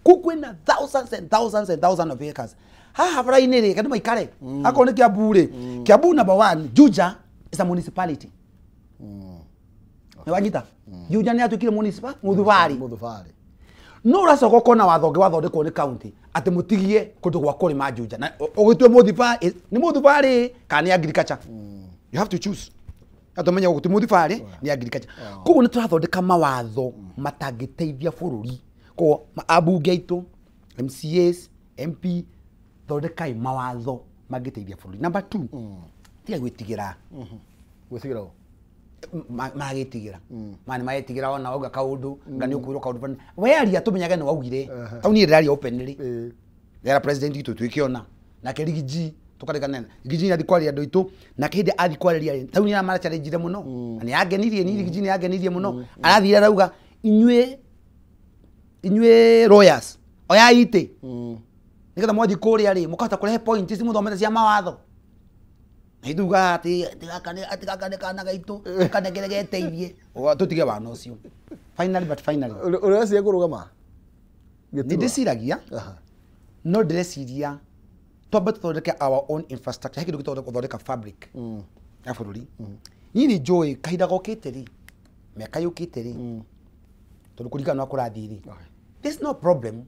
kũu kwĩna thousands and thousands and thousands of acres haha bara-inĩ rĩ andũ maikare akorwo nĩ Kiambu rĩ Kiambu number 1 Juja is a municipality. Nĩ wanyita Juja nĩ yatuĩkire municipal Muthubarĩ. No ũracoka ũkona watho ũngĩ wathondekwo nĩ county atĩ mũtigie kũndũ gwa kũrĩma Juja na ũgĩtue Muthubarĩ nĩ Muthubarĩ kana nĩ agriculture. You have to choose. Atumenya gũti Muthubarĩ nĩ agriculture. Koguo nĩ tũrathondeka mawatho matangĩteithia bũrũri. Koguo ambunge aitũ MCAs MP thondekai mawatho mangĩteithia bũrũri. Number 2 tiga gwĩtigĩra. Gwĩtigĩra ũ? Magĩtigĩra ma nĩ magetigĩra ona wauga kaũndũ nga nĩ ũkwĩrwo kaũndũ we aria tũmenyage nĩ waugire tau niĩ ndĩraria openly ndĩra president witũ twĩkĩona nake Rigiji tũkarĩkana Rigiji nĩ athiĩ kwaria andũ aitũ nake hĩndĩ athiĩ kwarĩria rĩ tau nĩ amara-challenge-ire mũno na nĩ angenirie niĩ Rigiji nĩ angenirie mũno arathire arauga inyuĩ lawyers oyai itĩ nĩgetha mwathiĩ kũrĩa rĩ mũkahota kũrehe point ici mũthomete cia mawatho. Ithuga atĩ gaka nĩ kana gaitũ kanengere geteithie tũtige wana ũcio. Finally but finally Ũreciria kũrũgama? Nĩ ndĩciragia no ndĩreciria twambe tũthondeke our own infrastructure he kĩndũ gĩtagwo gũthondeka fabric ya bũrũri. Niĩ nĩ njũĩ kahinda gokĩte rĩ mĩaka yũkĩte rĩ tondũ kũringana na kũrathiĩ rĩ there's no problem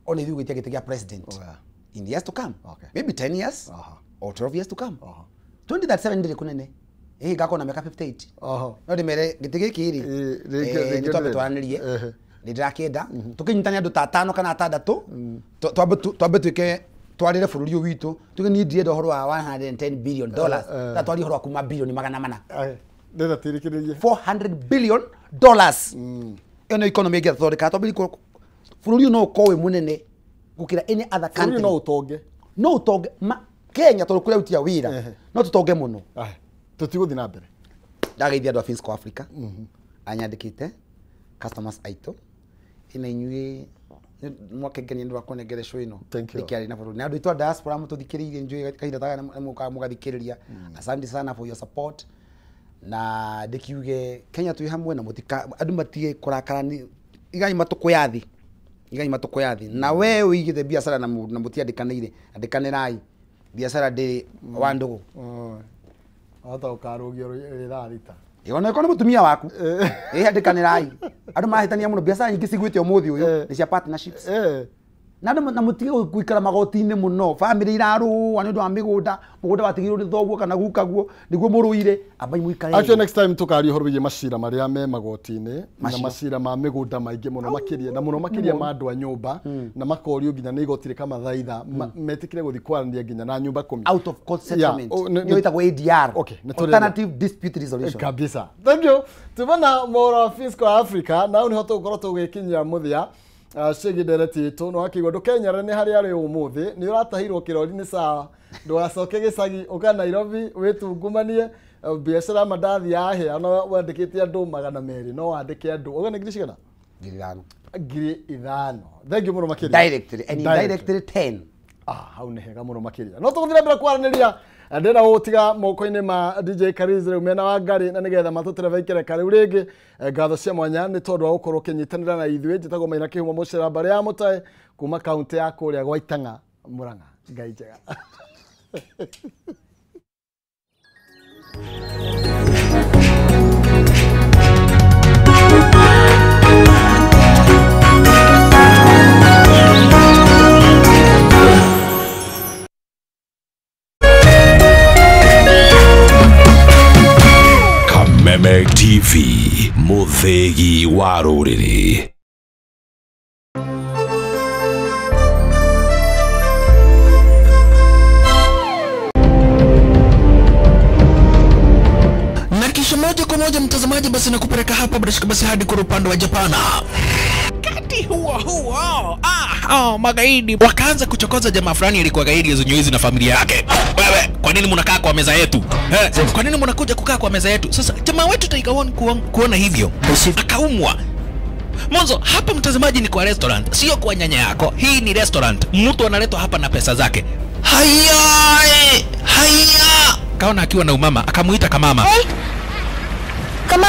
ona ithuĩ gwĩtia gĩtĩ gĩa president in years to come. Maybe 10 years or 12 years to come. 2037 ndĩrĩ kũnene ĩĩ ngakorwo na mĩaka 58 no ndĩmere gĩtĩ gĩkĩ rĩ nĩ twambe twaranĩrie nĩ ndĩrakĩenda tũkĩnyitania andũ ta atano kana atandatũ twambe twĩke Twarire bũrũri ũyũ witũ tuge niĩ ndirenda ũhoro wa $110 billion na twarie ũhoro wa kuma bilioni 400. Ndĩrenda tĩrĩkĩrĩrie $400 billion. Ĩyo nĩyo economy ĩngĩathondeka twambĩrĩrie bũrũri ũyũ no ũkorwo wĩ mũnene gũkĩra any other country. Bũrũri no ũtonge. No ũtonge Kenya tondũ kũrĩa aruti a wĩra no tũtonge mũno. Tũtigũthiĩ na mbere. Ndageithia andũ a Finsco Africa anyandĩkĩte customers aitũ ina inyuĩ mwakengenia nĩ wakũnengere show ĩno ndĩkĩarĩ na bũrũri na andũ aitũ a diaspora mũtũthikĩrĩirie njũĩ kahinda ta gaka nĩmũkaga mũgathikĩrĩria. Asante sana for your support na ndĩkiuge Kenya twĩ hamwe na mũtika andũ matige kũrakara nĩ igai matũkũ thĩ igai matũkũ thĩ na we ũigĩte biacara na mũndũ na mũtiandĩkanĩire andĩkanĩrai biacara ndĩrĩ wa ndũgũ. Hata ũkarũgio rĩthaa rita Ona ĩkorwo nĩ mũtumia waku ĩ andĩkanĩrai andũ marahĩtania mũno biacara nyingĩ cigwĩte ũmũthĩ ũyũ nĩ cia partnerships na andũ na mũtige gũikara magoti-inĩ mũno family irarũa nĩ ũndũ wa mĩgũnda mũgũnda watigirwo nĩ thoguo kana gukaguo nĩguo mũrũire ambai mũikare. Actually next time tũkaria ũhoro wĩgiĩ macira marĩa me magoti-inĩ na macira ma mĩgũnda maingĩ mũno makĩria na mũno makĩria ma andũ a nyũmba na makorio nginya nĩ igoti rĩkamathaitha metĩkĩre gũthiĩ kwaranĩria nginya na nyũmba kumi out of court settlement nĩyo ĩtagwo ADR, alternative dispute resolution kabisa. Thank you tubona moro Finsco Africa na nĩho tũgũkorwo tũgĩkinyia mũthia ciĩgiĩ ndereti itũ no akĩigua ndũkenyere nĩ harĩa arĩ ũmũthĩ nĩ ũratahirwo kĩrori nĩ sawa ndũgacoke gĩcagi ũka Nairobi wĩtungumanie biacara mandathi yahĩa no wandĩkĩte andũ 200 no wandĩke andũ ũga nĩ ngiri cigana? 5,000. Thank you mũno makĩria. Directly and indirectly 10. Hau nĩ hega mũno makĩria no tũgũthiĩ na mbere kwaranĩria ndĩrenda gũtiga moko-inĩ ma DJ Kariz rĩu mena wa Ngari na nĩgetha matũtereba ikereka rĩu rĩngĩ ngatho cia mwanya nĩ tondũ wa gũkorwo ũkĩnyitanĩra na ithuĩ njĩtagwo Maina Kĩhumo Mũcera mbarĩ ya Mũtae kuma kaunti ya kũrĩa gwa Itang'a Murang'a. Ngai njega. Kameme TV, Muthegi wa rũrĩrĩ. Na kisha moja kwa moja mtazamaji, basi nakupeleka hapa basi hadi kwa upande wa Japana. Kati huo huo magaidi wakaanza kuchokoza jamaa fulani alikuwa gaidi zenyewe na familia yake. Wewe, kwa nini mnakaa kwa meza yetu? Kwa nini mnakuja kukaa kwa meza yetu? Sasa jamaa wetu Tiger One kuona hivyo akaumwa. Mwanzo hapa mtazamaji ni kwa restaurant, sio kwa nyanya yako. Hii ni restaurant. Mtu analetwa hapa na pesa zake. Haya! Haya! Kaona akiwa na umama, akamuita kamama. Kama